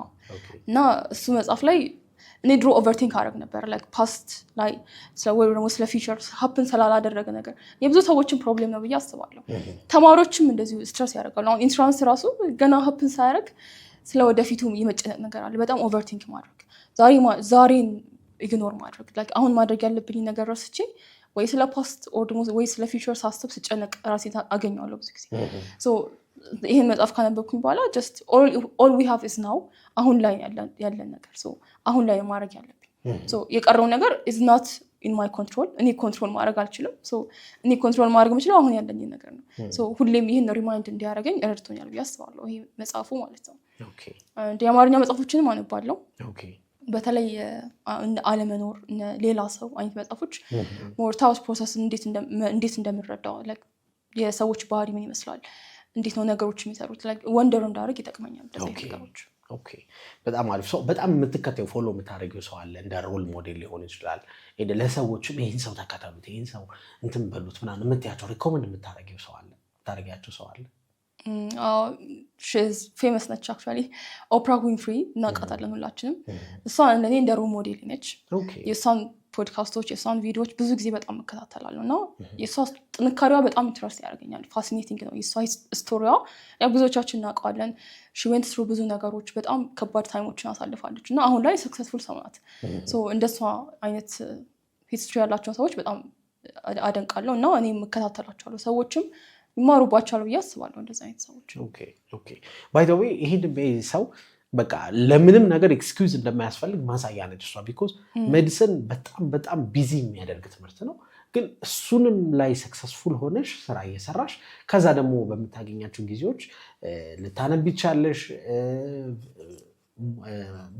እና እሱ መጽሐፍ ላይ እኔ ድሮ overthink አደረግ ነበር፣ like past ላይ ወይ ደግሞ ስለ future happen ስላላደረገ ነገር። የብዙ ሰዎችን problem ነው ብዬ አስባለሁ። ተማሪዎችም እንደዚሁ stress ያደርጋሉ። አሁን entrance ራሱ ገና happen ሳያደርግ ስለ ወደፊቱ የመጨነቅ ነገር አለ። በጣም overthink ማድረግ፣ ዛሬን ignore ማድረግ፣ አሁን ማድረግ ያለብኝ ነገር ረስቼ ወይ ስለ past or ደግሞ ወይ ስለ future ሳስብ ስጨነቅ ራሴን አገኘዋለሁ ብዙ ጊዜ። ይህን መጽሐፍ ካነበብኩኝ በኋላ just all we have is now፣ አሁን ላይ ያለን ነገር አሁን ላይ ማድረግ ያለብኝ፣ የቀረው ነገር is not in my control፣ እኔ control ማድረግ አልችልም። እኔ control ማድረግ የምችለው አሁን ያለኝ ነገር ነው። ሁሌም ይህን remind እንዲያደርገኝ ረድቶኛል ብዬ አስባለሁ። ይሄ መጽሐፉ ማለት ነው። እንደ የአማርኛ መጽሐፎችንም አነባለሁ። በተለይ አለመኖር፣ ሌላ ሰው አይነት መጽሐፎች more thought process እንዴት እንደምረዳው፣ የሰዎች ባህሪ ምን ይመስላል፣ እንዴት ነው ነገሮች የሚሰሩት wonder እንዳደርግ ይጠቅመኛል እንደዚህ አይነት ነገሮች። Okay፣ በጣም አሪፍ። ሰው በጣም የምትከተይው፣ follow የምታደርጊው ሰው አለ? እንደ role model ሊሆን ይችላል። ለሰዎችም ይህን ሰው ተከተሉት፣ ይህን ሰው እንትን በሉት ምናምን የምትያቸው፣ recommend የምታደርጊው ሰው አለ? የምታደርጊያቸው ሰው አለ? Famous ነች actually፣ ኦፕራ ዊንፍሪ እናውቃታለን ሁላችንም። እሷ ለእኔ እንደ role model ነች። የእሷን ፖድካስቶች፣ የእሷን ቪዲዮዎች ብዙ ጊዜ በጣም እከታተላለሁ እና የእሷ ጥንካሬዋ በጣም interest ያደርገኛል። Fascinating ነው የእሷ story ዋ። ያው ብዙዎቻችን እናውቀዋለን። She went through ብዙ ነገሮች፣ በጣም ከባድ time ኦችን አሳልፋለች እና አሁን ላይ successful ሰው ናት። እንደሷ አይነት history ያላቸውን ሰዎች በጣም አደንቃለሁ እና እኔም እከታተላቸዋለሁ። ሰዎችም ይማሩባቸዋል ብዬ አስባለሁ እንደዚህ አይነት ሰዎች። By the way፣ ይህን ሰው በቃ ለምንም ነገር excuse እንደማያስፈልግ ማሳያ ነች እሷ። Because medicine በጣም በጣም busy የሚያደርግ ትምህርት ነው። ግን እሱንም ላይ successful ሆነሽ ስራ እየሰራሽ፣ ከዛ ደግሞ በምታገኛቸው ጊዜዎች ልታነቢ ትችያለሽ፣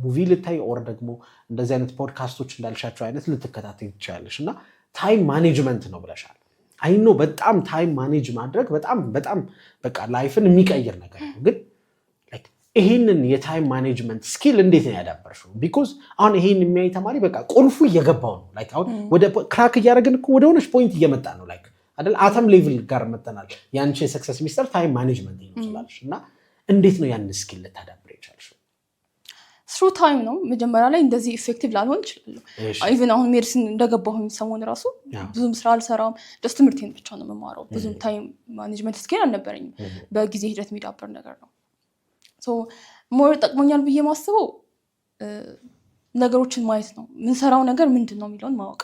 movie ልታይ or ደግሞ እንደዚህ አይነት ፖድካስቶች እንዳልሻቸው አይነት ልትከታተይ ትችላለሽ። እና time management ነው ብለሻል። I know በጣም time manage ማድረግ በጣም በጣም በቃ life ን የሚቀይር ነገር ነው። ግን ይህንን የ time management skill እንዴት ነው ያዳበርሽው? Because አሁን ይሄን የሚያይ ተማሪ በቃ ቁልፉ እየገባው ነው። Like አሁን ወደ crack እያደረግን እኮ ወደ ሆነች point እየመጣ ነው። Like አይደል atom level ጋር መተናል። የአንቺ የ success ሚስጥር time management ነው ስላልሽ እና እንዴት ነው ያን skill ልታዳብር የቻልሽው? Through time ነው። መጀመሪያ ላይ እንደዚህ effective ላልሆን እችላለሁ። Even አሁን medicine እንደገባሁኝ ሰሞን ራሱ ብዙም ስራ አልሰራም። Just ትምህርቴን ብቻ ነው የምማረው። ብዙም time management skill አልነበረኝም። በጊዜ ሂደት የሚዳበር ነገር ነው። More ጠቅሞኛል ብዬ ማስበው ነገሮችን ማየት ነው። የምንሰራው ነገር ምንድን ነው የሚለውን ማወቅ።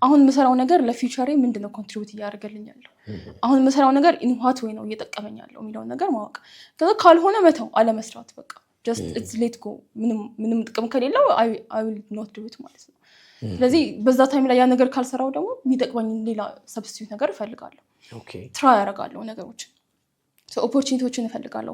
አሁን የምሰራው ነገር ለ future ኤ ምንድን ነው contribute እያደረገልኝ ያለው፣ አሁን የምሰራው ነገር in what way ነው እየጠቀመኝ ያለው የሚለውን ነገር ማወቅ። ከዛ ካልሆነ መተው፣ አለመስራት። በቃ just let go። ምንም ጥቅም ከሌለው I will not do it ማለት ነው። ስለዚህ በዛ time ላይ ያ ነገር ካልሰራው ደግሞ የሚጠቅመኝ ሌላ substitute ነገር እፈልጋለሁ። Try ያደርጋለሁ ነገሮችን፣ opportunity ዎችን እፈልጋለሁ።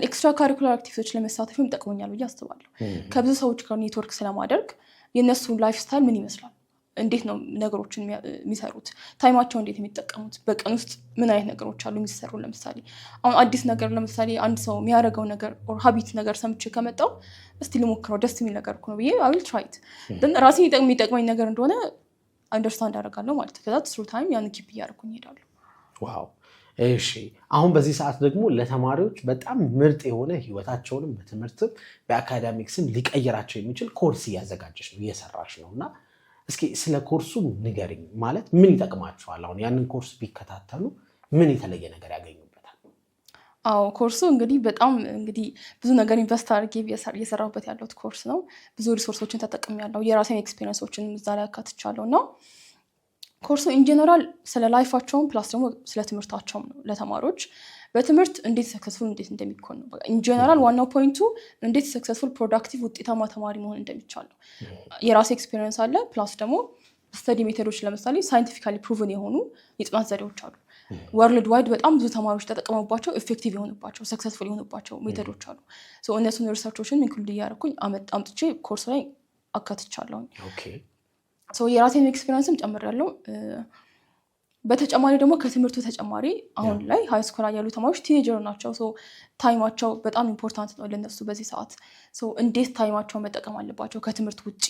Extracurricular activity ዎች ለመሳተፍም ይጠቅመኛል ብዬ አስባለሁ። ከብዙ ሰዎች ጋር ኔትወርክ ስለማደርግ የእነሱ lifestyle ምን ይመስላል፣ እንዴት ነው ነገሮችን የሚሰሩት፣ time ኣቸው እንዴት የሚጠቀሙት፣ በቀን ውስጥ ምን አይነት ነገሮች አሉ የሚሰሩ። ለምሳሌ አሁን አዲስ ነገር፣ ለምሳሌ አንድ ሰው የሚያደርገው ነገር or habit ነገር ሰምቼ ከመጣው እስቲ ልሞክረው፣ ደስ የሚል ነገር እኮ ነው ብዬ I will try it። ራሴን የሚጠቅመኝ ነገር እንደሆነ understand አደርጋለሁ ማለት ነው። ከዛ through time ያን keep እያደረኩኝ እሄዳለሁ። Wow፣ እሺ። አሁን በዚህ ሰዓት ደግሞ ለተማሪዎች በጣም ምርጥ የሆነ፣ ህይወታቸውንም በትምህርትም በ academics ም ሊቀይራቸው የሚችል ኮርስ እያዘጋጀሽ ነው፣ እየሰራሽ ነው። እና እስኪ ስለ ኮርሱ ንገሪኝ። ማለት ምን ይጠቅማቸዋል? አሁን ያንን ኮርስ ቢከታተሉ ምን የተለየ ነገር ያገኙበታል? አዎ፣ ኮርሱ እንግዲህ በጣም እንግዲህ ብዙ ነገር invest አድርጌ እየሰራሁበት ያለሁት ኮርስ ነው። ብዙ resource ኦችን ተጠቅሜያለሁ። የራሴን experience ኦችን እዛ ላይ አካትቻለሁ። እና ኮርሱ in general ስለ life ኣቸውም plus ደግሞ ስለ ትምህርታቸውም ነው። ለተማሪዎች በትምህርት እንዴት successful እንዴት እንደሚኮን ነው። In general ዋናው point ኡ እንዴት successful፣ productive፣ ውጤታማ ተማሪ መሆን እንደሚቻል ነው። የራሴ experience አለ፣ plus ደግሞ study method ኦች፣ ለምሳሌ scientifically proven የሆኑ የጥናት ዘዴዎች አሉ። Worldwide በጣም ብዙ ተማሪዎች ተጠቅመውባቸው effective የሆኑባቸው፣ successful የሆኑባቸው method ኦች አሉ። እነሱን research ኦችን include እያደረኩኝ አምጥቼ ኮርስ ላይ አካትቻለሁኝ። የራሴን experience ም ጨምሬያለሁ። በተጨማሪ ደግሞ ከትምህርቱ ተጨማሪ አሁን ላይ high school ላይ ያሉ ተማሪዎች teenager ናቸው። Time ኣቸው በጣም important ነው ለነሱ በዚህ ሰዓት። እንዴት time ኣቸውን መጠቀም አለባቸው፣ ከትምህርት ውጭ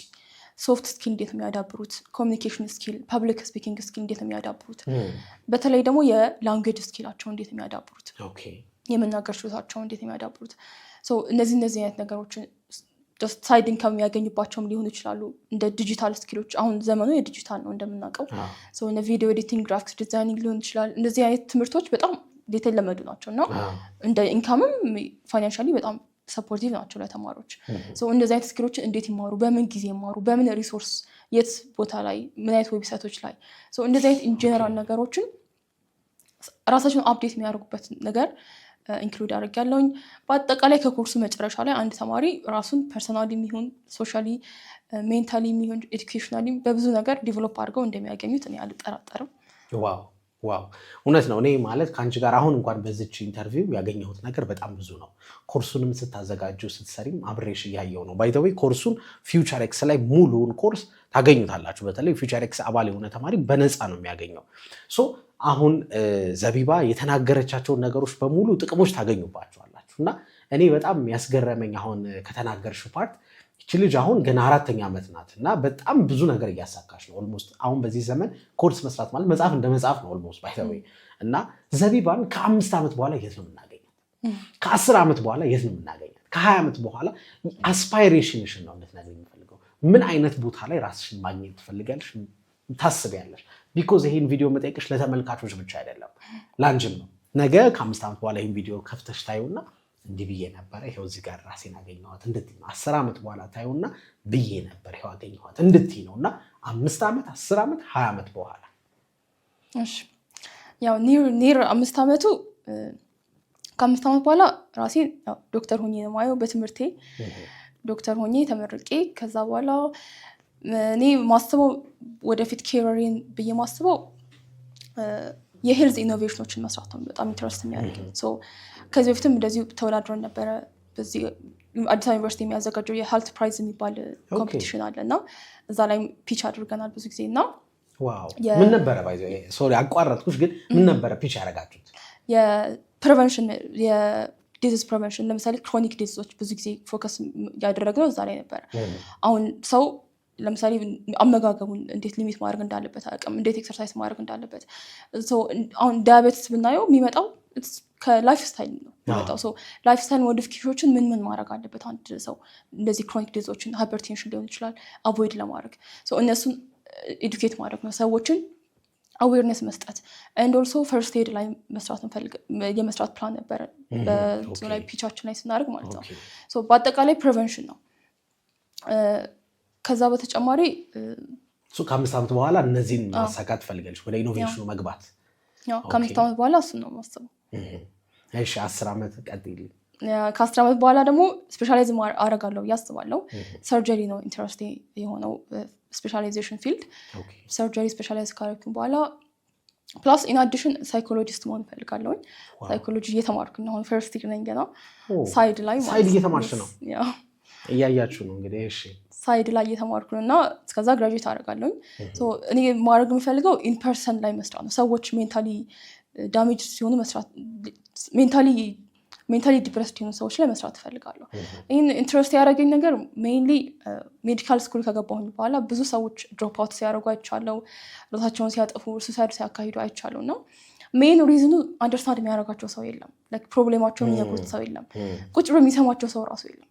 soft skill እንዴት ነው የሚያዳብሩት፣ communication skill፣ public speaking skill እንዴት ነው የሚያዳብሩት፣ በተለይ ደግሞ የ language skill ኣቸው እንዴት ነው የሚያዳብሩት፣ የመናገር ችሎታቸው እንዴት ነው የሚያዳብሩት። እነዚህ አይነት ነገሮችን side income የሚያገኙባቸውም ሊሆኑ ይችላሉ። እንደ digital skill ኦች፣ አሁን ዘመኑ የዲጂታል ነው እንደምናውቀው፣ video editing፣ graphics designing ሊሆን ይችላል። እንደዚህ አይነት ትምህርቶች በጣም የተለመዱ ናቸው እና እንደ income ም financially በጣም supportive ናቸው ለተማሪዎች። እንደዚህ አይነት skill ኦችን እንዴት ይማሩ፣ በምን ጊዜ ይማሩ፣ በምን resource፣ የት ቦታ ላይ፣ ምን አይነት website ኦች ላይ፣ እንደዚህ አይነት in general ነገሮችን ራሳቸውን update የሚያደርጉበት ነገር include አድርጌያለሁኝ። በአጠቃላይ ከኮርሱ መጨረሻ ላይ አንድ ተማሪ ራሱን personally የሚሆን፣ socially፣ mentally የሚሆን፣ educationally በብዙ ነገር develop አድርገው እንደሚያገኙት እኔ አልጠራጠርም። Wow፣ እውነት ነው። እኔ ማለት ከአንቺ ጋር አሁን እንኳን በዚች interview ያገኘሁት ነገር በጣም ብዙ ነው። ኮርሱንም ስታዘጋጁ ስትሰሪም አብሬሽ እያየው ነው። By the way፣ ኮርሱን Future X ላይ ሙሉውን ኮርስ ታገኙታላችሁ። በተለይ Future X አባል የሆነ ተማሪ በነፃ ነው የሚያገኘው። So አሁን ዘቢባ የተናገረቻቸውን ነገሮች በሙሉ ጥቅሞች ታገኙባቸዋላችሁ። እና እኔ በጣም ያስገረመኝ አሁን ከተናገርሽው part፣ ይቺ ልጅ አሁን ገና አራተኛ ዓመት ናት እና በጣም ብዙ ነገር እያሳካች ነው። Almost አሁን በዚህ ዘመን ኮርስ መስራት ማለት መጽሐፍ እንደ መጻፍ ነው almost by the way። እና ዘቢባን ከ5 ዓመት በኋላ የት ነው የምናገኛት? ከ10 ዓመት በኋላ የት ነው የምናገኛት? ከ20 ዓመት በኋላ aspiration ሽን ነው እንድትነግሪኝ የምፈልገው። ምን አይነት ቦታ ላይ ራስሽን ማግኘት ትፈልጊያለሽ፣ ታስቢያለሽ? Because ይሄን ቪዲዮ መጠየቅሽ ለተመልካቾች ብቻ አይደለም፣ ለአንቺም ነው። ነገ ከ5 ዓመት በኋላ ይህን ቪዲዮ ከፍተሽ ታዩና እንዲህ ብዬ ነበረ፣ ይኸው እዚህ ጋር ራሴን አገኘኋት እንድትይ ነው። 10 ዓመት በኋላ ታዩና ብዬ ነበር፣ ይኸው አገኘኋት እንድትይ ነው። እና 5 ዓመት፣ 10 ዓመት፣ 20 ዓመት በኋላ? እሺ፣ ያው near 5 ዓመቱ፣ ከ5 ዓመት በኋላ ራሴን ያው ዶክተር ሆኜ ነው የማየው። በትምህርቴ ዶክተር ሆኜ ተመርቄ ከዛ በኋላ እኔ ማስበው ወደፊት career ኤን ብዬ ማስበው የ health innovation ኦችን መስራት ነው በጣም interest የሚያደርገኝ። So ከዚህ በፊትም እንደዚሁ ተወዳድረን ነበረ። በዚህ አዲስ አበባ ዩኒቨርሲቲ የሚያዘጋጀው የ Hult Prize የሚባል competition አለ እና እዛ ላይም pitch አድርገናል ብዙ ጊዜ እና Wow፣ ምን ነበረ? By the way, sorry አቋረጥኩሽ፣ ግን ምን ነበረ pitch ያደረጋችሁት? የ prevention፣ የ disease prevention፣ ለምሳሌ chronic disease ኦች ብዙ ጊዜ focus ያደረግነው እዛ ላይ ነበረ። አሁን ሰው ለምሳሌ አመጋገቡን እንዴት limit ማድረግ እንዳለበት አያውቅም፣ እንዴት exercise ማድረግ እንዳለበት። አሁን diabetes ብናየው የሚመጣው ከ lifestyle ነው የሚመጣው። Lifestyle modification ኦችን ምን ምን ማድረግ አለበት አንድ ሰው እንደዚህ chronic disease ኦችን፣ hypertension ሊሆን ይችላል፣ avoid ለማድረግ እነሱን educate ማድረግ ነው፣ ሰዎችን awareness መስጠት and also first aid ላይ መስራት እንፈልግ፣ የመስራት ፕላን ነበረ ላይ pitch ኣችን ላይ ስናደርግ ማለት ነው። በአጠቃላይ prevention ነው። ከዛ በተጨማሪ ከ5 ዓመት በኋላ እነዚህን ማሳካት ትፈልጋለች፣ ወደ innovation ኑ መግባት። ከ5 ዓመት በኋላ እሱን ነው የማስበው። እሺ፣ 10 ዓመት ቀጥይ። ከ10 ዓመት በኋላ ደግሞ specialize አደርጋለሁ ብዬ አስባለሁ። Surgery ነው interest ኤ የሆነው specialization field። Surgery specialize ካደረግኩኝ በኋላ plus in addition psychologist መሆን እፈልጋለሁኝ። Psychology እየተማርኩኝ ነው። አሁን first year ነኝ ገና፣ side ላይ። Side እየተማርሽ ነው? እያያችሁ ነው እንግዲህ። እሺ። Side ላይ እየተማርኩ ነው እና እስከዛ graduate አደርጋለሁኝ። እኔ ማድረግ የምፈልገው in person ላይ መስራት ነው። ሰዎች mentally damage ሲሆኑ መስራት፣ mentally depressed የሆኑ ሰዎች ላይ መስራት እፈልጋለሁ። ይህን interest ያደረገኝ ነገር mainly medical school ከገባሁኝ በኋላ ብዙ ሰዎች drop out ሲያደርጉ አይቻለው፣ ራሳቸውን ሲያጠፉ፣ suicide ሲያካሂዱ አይቻለው እና main reason ኑ understand የሚያደርጋቸው ሰው የለም። Problem ኣቸውን የሚነግሩት ሰው የለም። ቁጭ ብሎ የሚሰማቸው ሰው ራሱ የለም።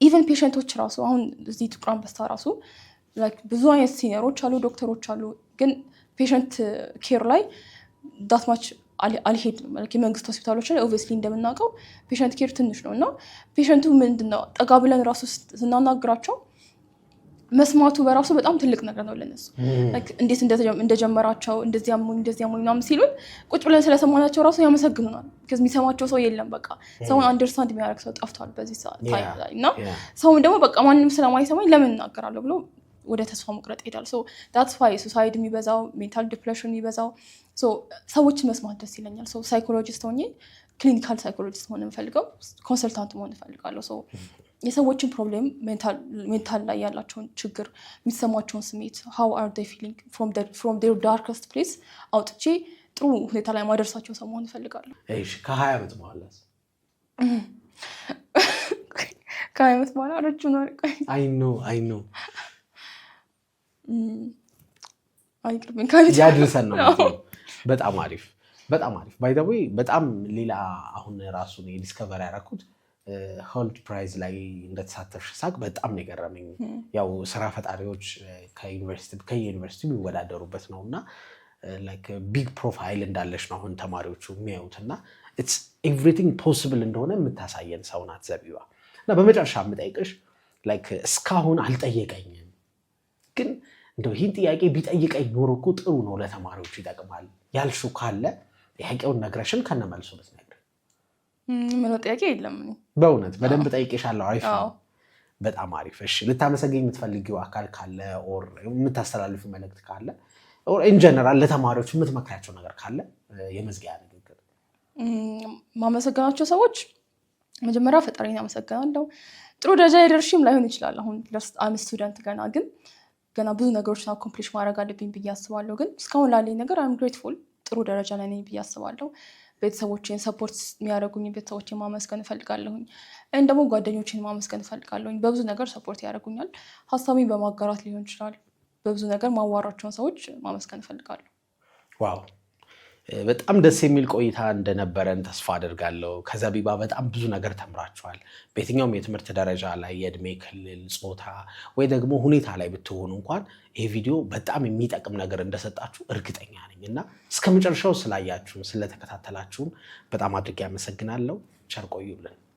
Even patient ኦች ራሱ፣ አሁን እዚህ ጥቁር አንበሳ ራሱ ብዙ አይነት senior ኦች አሉ፣ ዶክተሮች አሉ። ግን patient care ላይ that much አልሄድም። የመንግስት ሆስፒታሎች ላይ obviously እንደምናውቀው patient care ትንሽ ነው እና patient ኡ ምንድን ነው ጠጋ ብለን ራሱ ስናናግራቸው መስማቱ በራሱ በጣም ትልቅ ነገር ነው ለነሱ። እንዴት እንደጀመራቸው፣ እንደዚህ አሞኝ፣ እንደዚህ አሞኝ ምናምን ሲሉን ቁጭ ብለን ስለሰማናቸው ራሱ ያመሰግኑናል። የሚሰማቸው ሰው የለም። በቃ ሰውን understand የሚያደርግ ሰው ጠፍቷል በዚህ time ላይ እና ሰውን ደግሞ በቃ ማንም ስለማይሰማኝ ለምን እናገራለሁ ብሎ ወደ ተስፋ መቁረጥ ይሄዳል። That's why suicide የሚበዛው፣ mental depression የሚበዛው። ሰዎችን መስማት ደስ ይለኛል። Psychologist ሆኜ clinical psychologist መሆን የምፈልገው፣ consultant መሆን እፈልጋለሁ። የሰዎችን problem፣ mental ላይ ያላቸውን ችግር፣ የሚሰማቸውን ስሜት፣ how are they feeling፣ from their darkest place አውጥቼ ጥሩ ሁኔታ ላይ ማደርሳቸው ሰው መሆን እፈልጋለሁ። ከ20 ዓመት በኋላ? ከ20 ዓመት በኋላ ረጅም ነው። I know, I know። አይቅርብኝ። ያድርሰን ነው። በጣም አሪፍ፣ በጣም አሪፍ። By the way በጣም ሌላ አሁን ራሱን የ discover ያደረኩት Hult Prize ላይ እንደተሳተፍሽ ሳቅ በጣም ነው የገረመኝ። ያው ስራ ፈጣሪዎች ከዩኒቨርሲቲ የሚወዳደሩበት ነው እና big profile እንዳለሽ ነው አሁን ተማሪዎቹ የሚያዩት እና everything possible እንደሆነ የምታሳየን ሰው ናት ዘቢባ። እና በመጨረሻ የምጠይቅሽ እስካሁን አልጠየቀኝም፣ ግን እንደው ይህን ጥያቄ ቢጠይቀኝ ኖሮ እኮ ጥሩ ነው፣ ለተማሪዎቹ ይጠቅማል ያልሽው ካለ ጥያቄውን ነግረሽን ከነመልሱ ብትነግሪን። ምንም ጥያቄ የለም። በእውነት በደንብ ጠይቄሻለሁ። አሪፍ ነው። በጣም አሪፍ። እሺ፣ ልታመሰግኝ የምትፈልጊው አካል ካለ or የምታስተላልፊው መልእክት ካለ or in general ለተማሪዎች የምትመክሪያቸው ነገር ካለ የመዝጊያ ንግግር። ማመሰግናቸው ሰዎች መጀመሪያ ፈጣሪን አመሰግናለሁ። ጥሩ ደረጃ የደርሽም ላይሆን ይችላል። አሁን I'm student ገና፣ ግን ገና ብዙ ነገሮችን accomplish ማድረግ አለብኝ ብዬ አስባለሁ። ግን እስካሁን ላለኝ ነገር I'm grateful፣ ጥሩ ደረጃ ላይ ነኝ ብዬ አስባለሁ። ቤተሰቦቼን፣ support የሚያደርጉኝ ቤተሰቦቼን ማመስገን እፈልጋለሁኝ። ይህን ደግሞ ጓደኞቼን ማመስገን እፈልጋለሁኝ። በብዙ ነገር support ያደርጉኛል። ሀሳቤን በማጋራት ሊሆን ይችላል። በብዙ ነገር ማዋራቸውን ሰዎች ማመስገን እፈልጋለሁ። Wow። በጣም ደስ የሚል ቆይታ እንደነበረን ተስፋ አድርጋለሁ። ከዘቢባ በጣም ብዙ ነገር ተምራችኋል። በየትኛውም የትምህርት ደረጃ ላይ፣ የእድሜ ክልል፣ ጾታ ወይ ደግሞ ሁኔታ ላይ ብትሆኑ እንኳን ይህ ቪዲዮ በጣም የሚጠቅም ነገር እንደሰጣችሁ እርግጠኛ ነኝ እና እስከ መጨረሻው ስላያችሁን ስለተከታተላችሁን በጣም አድርጌ አመሰግናለሁ። ቸር ቆዩልን።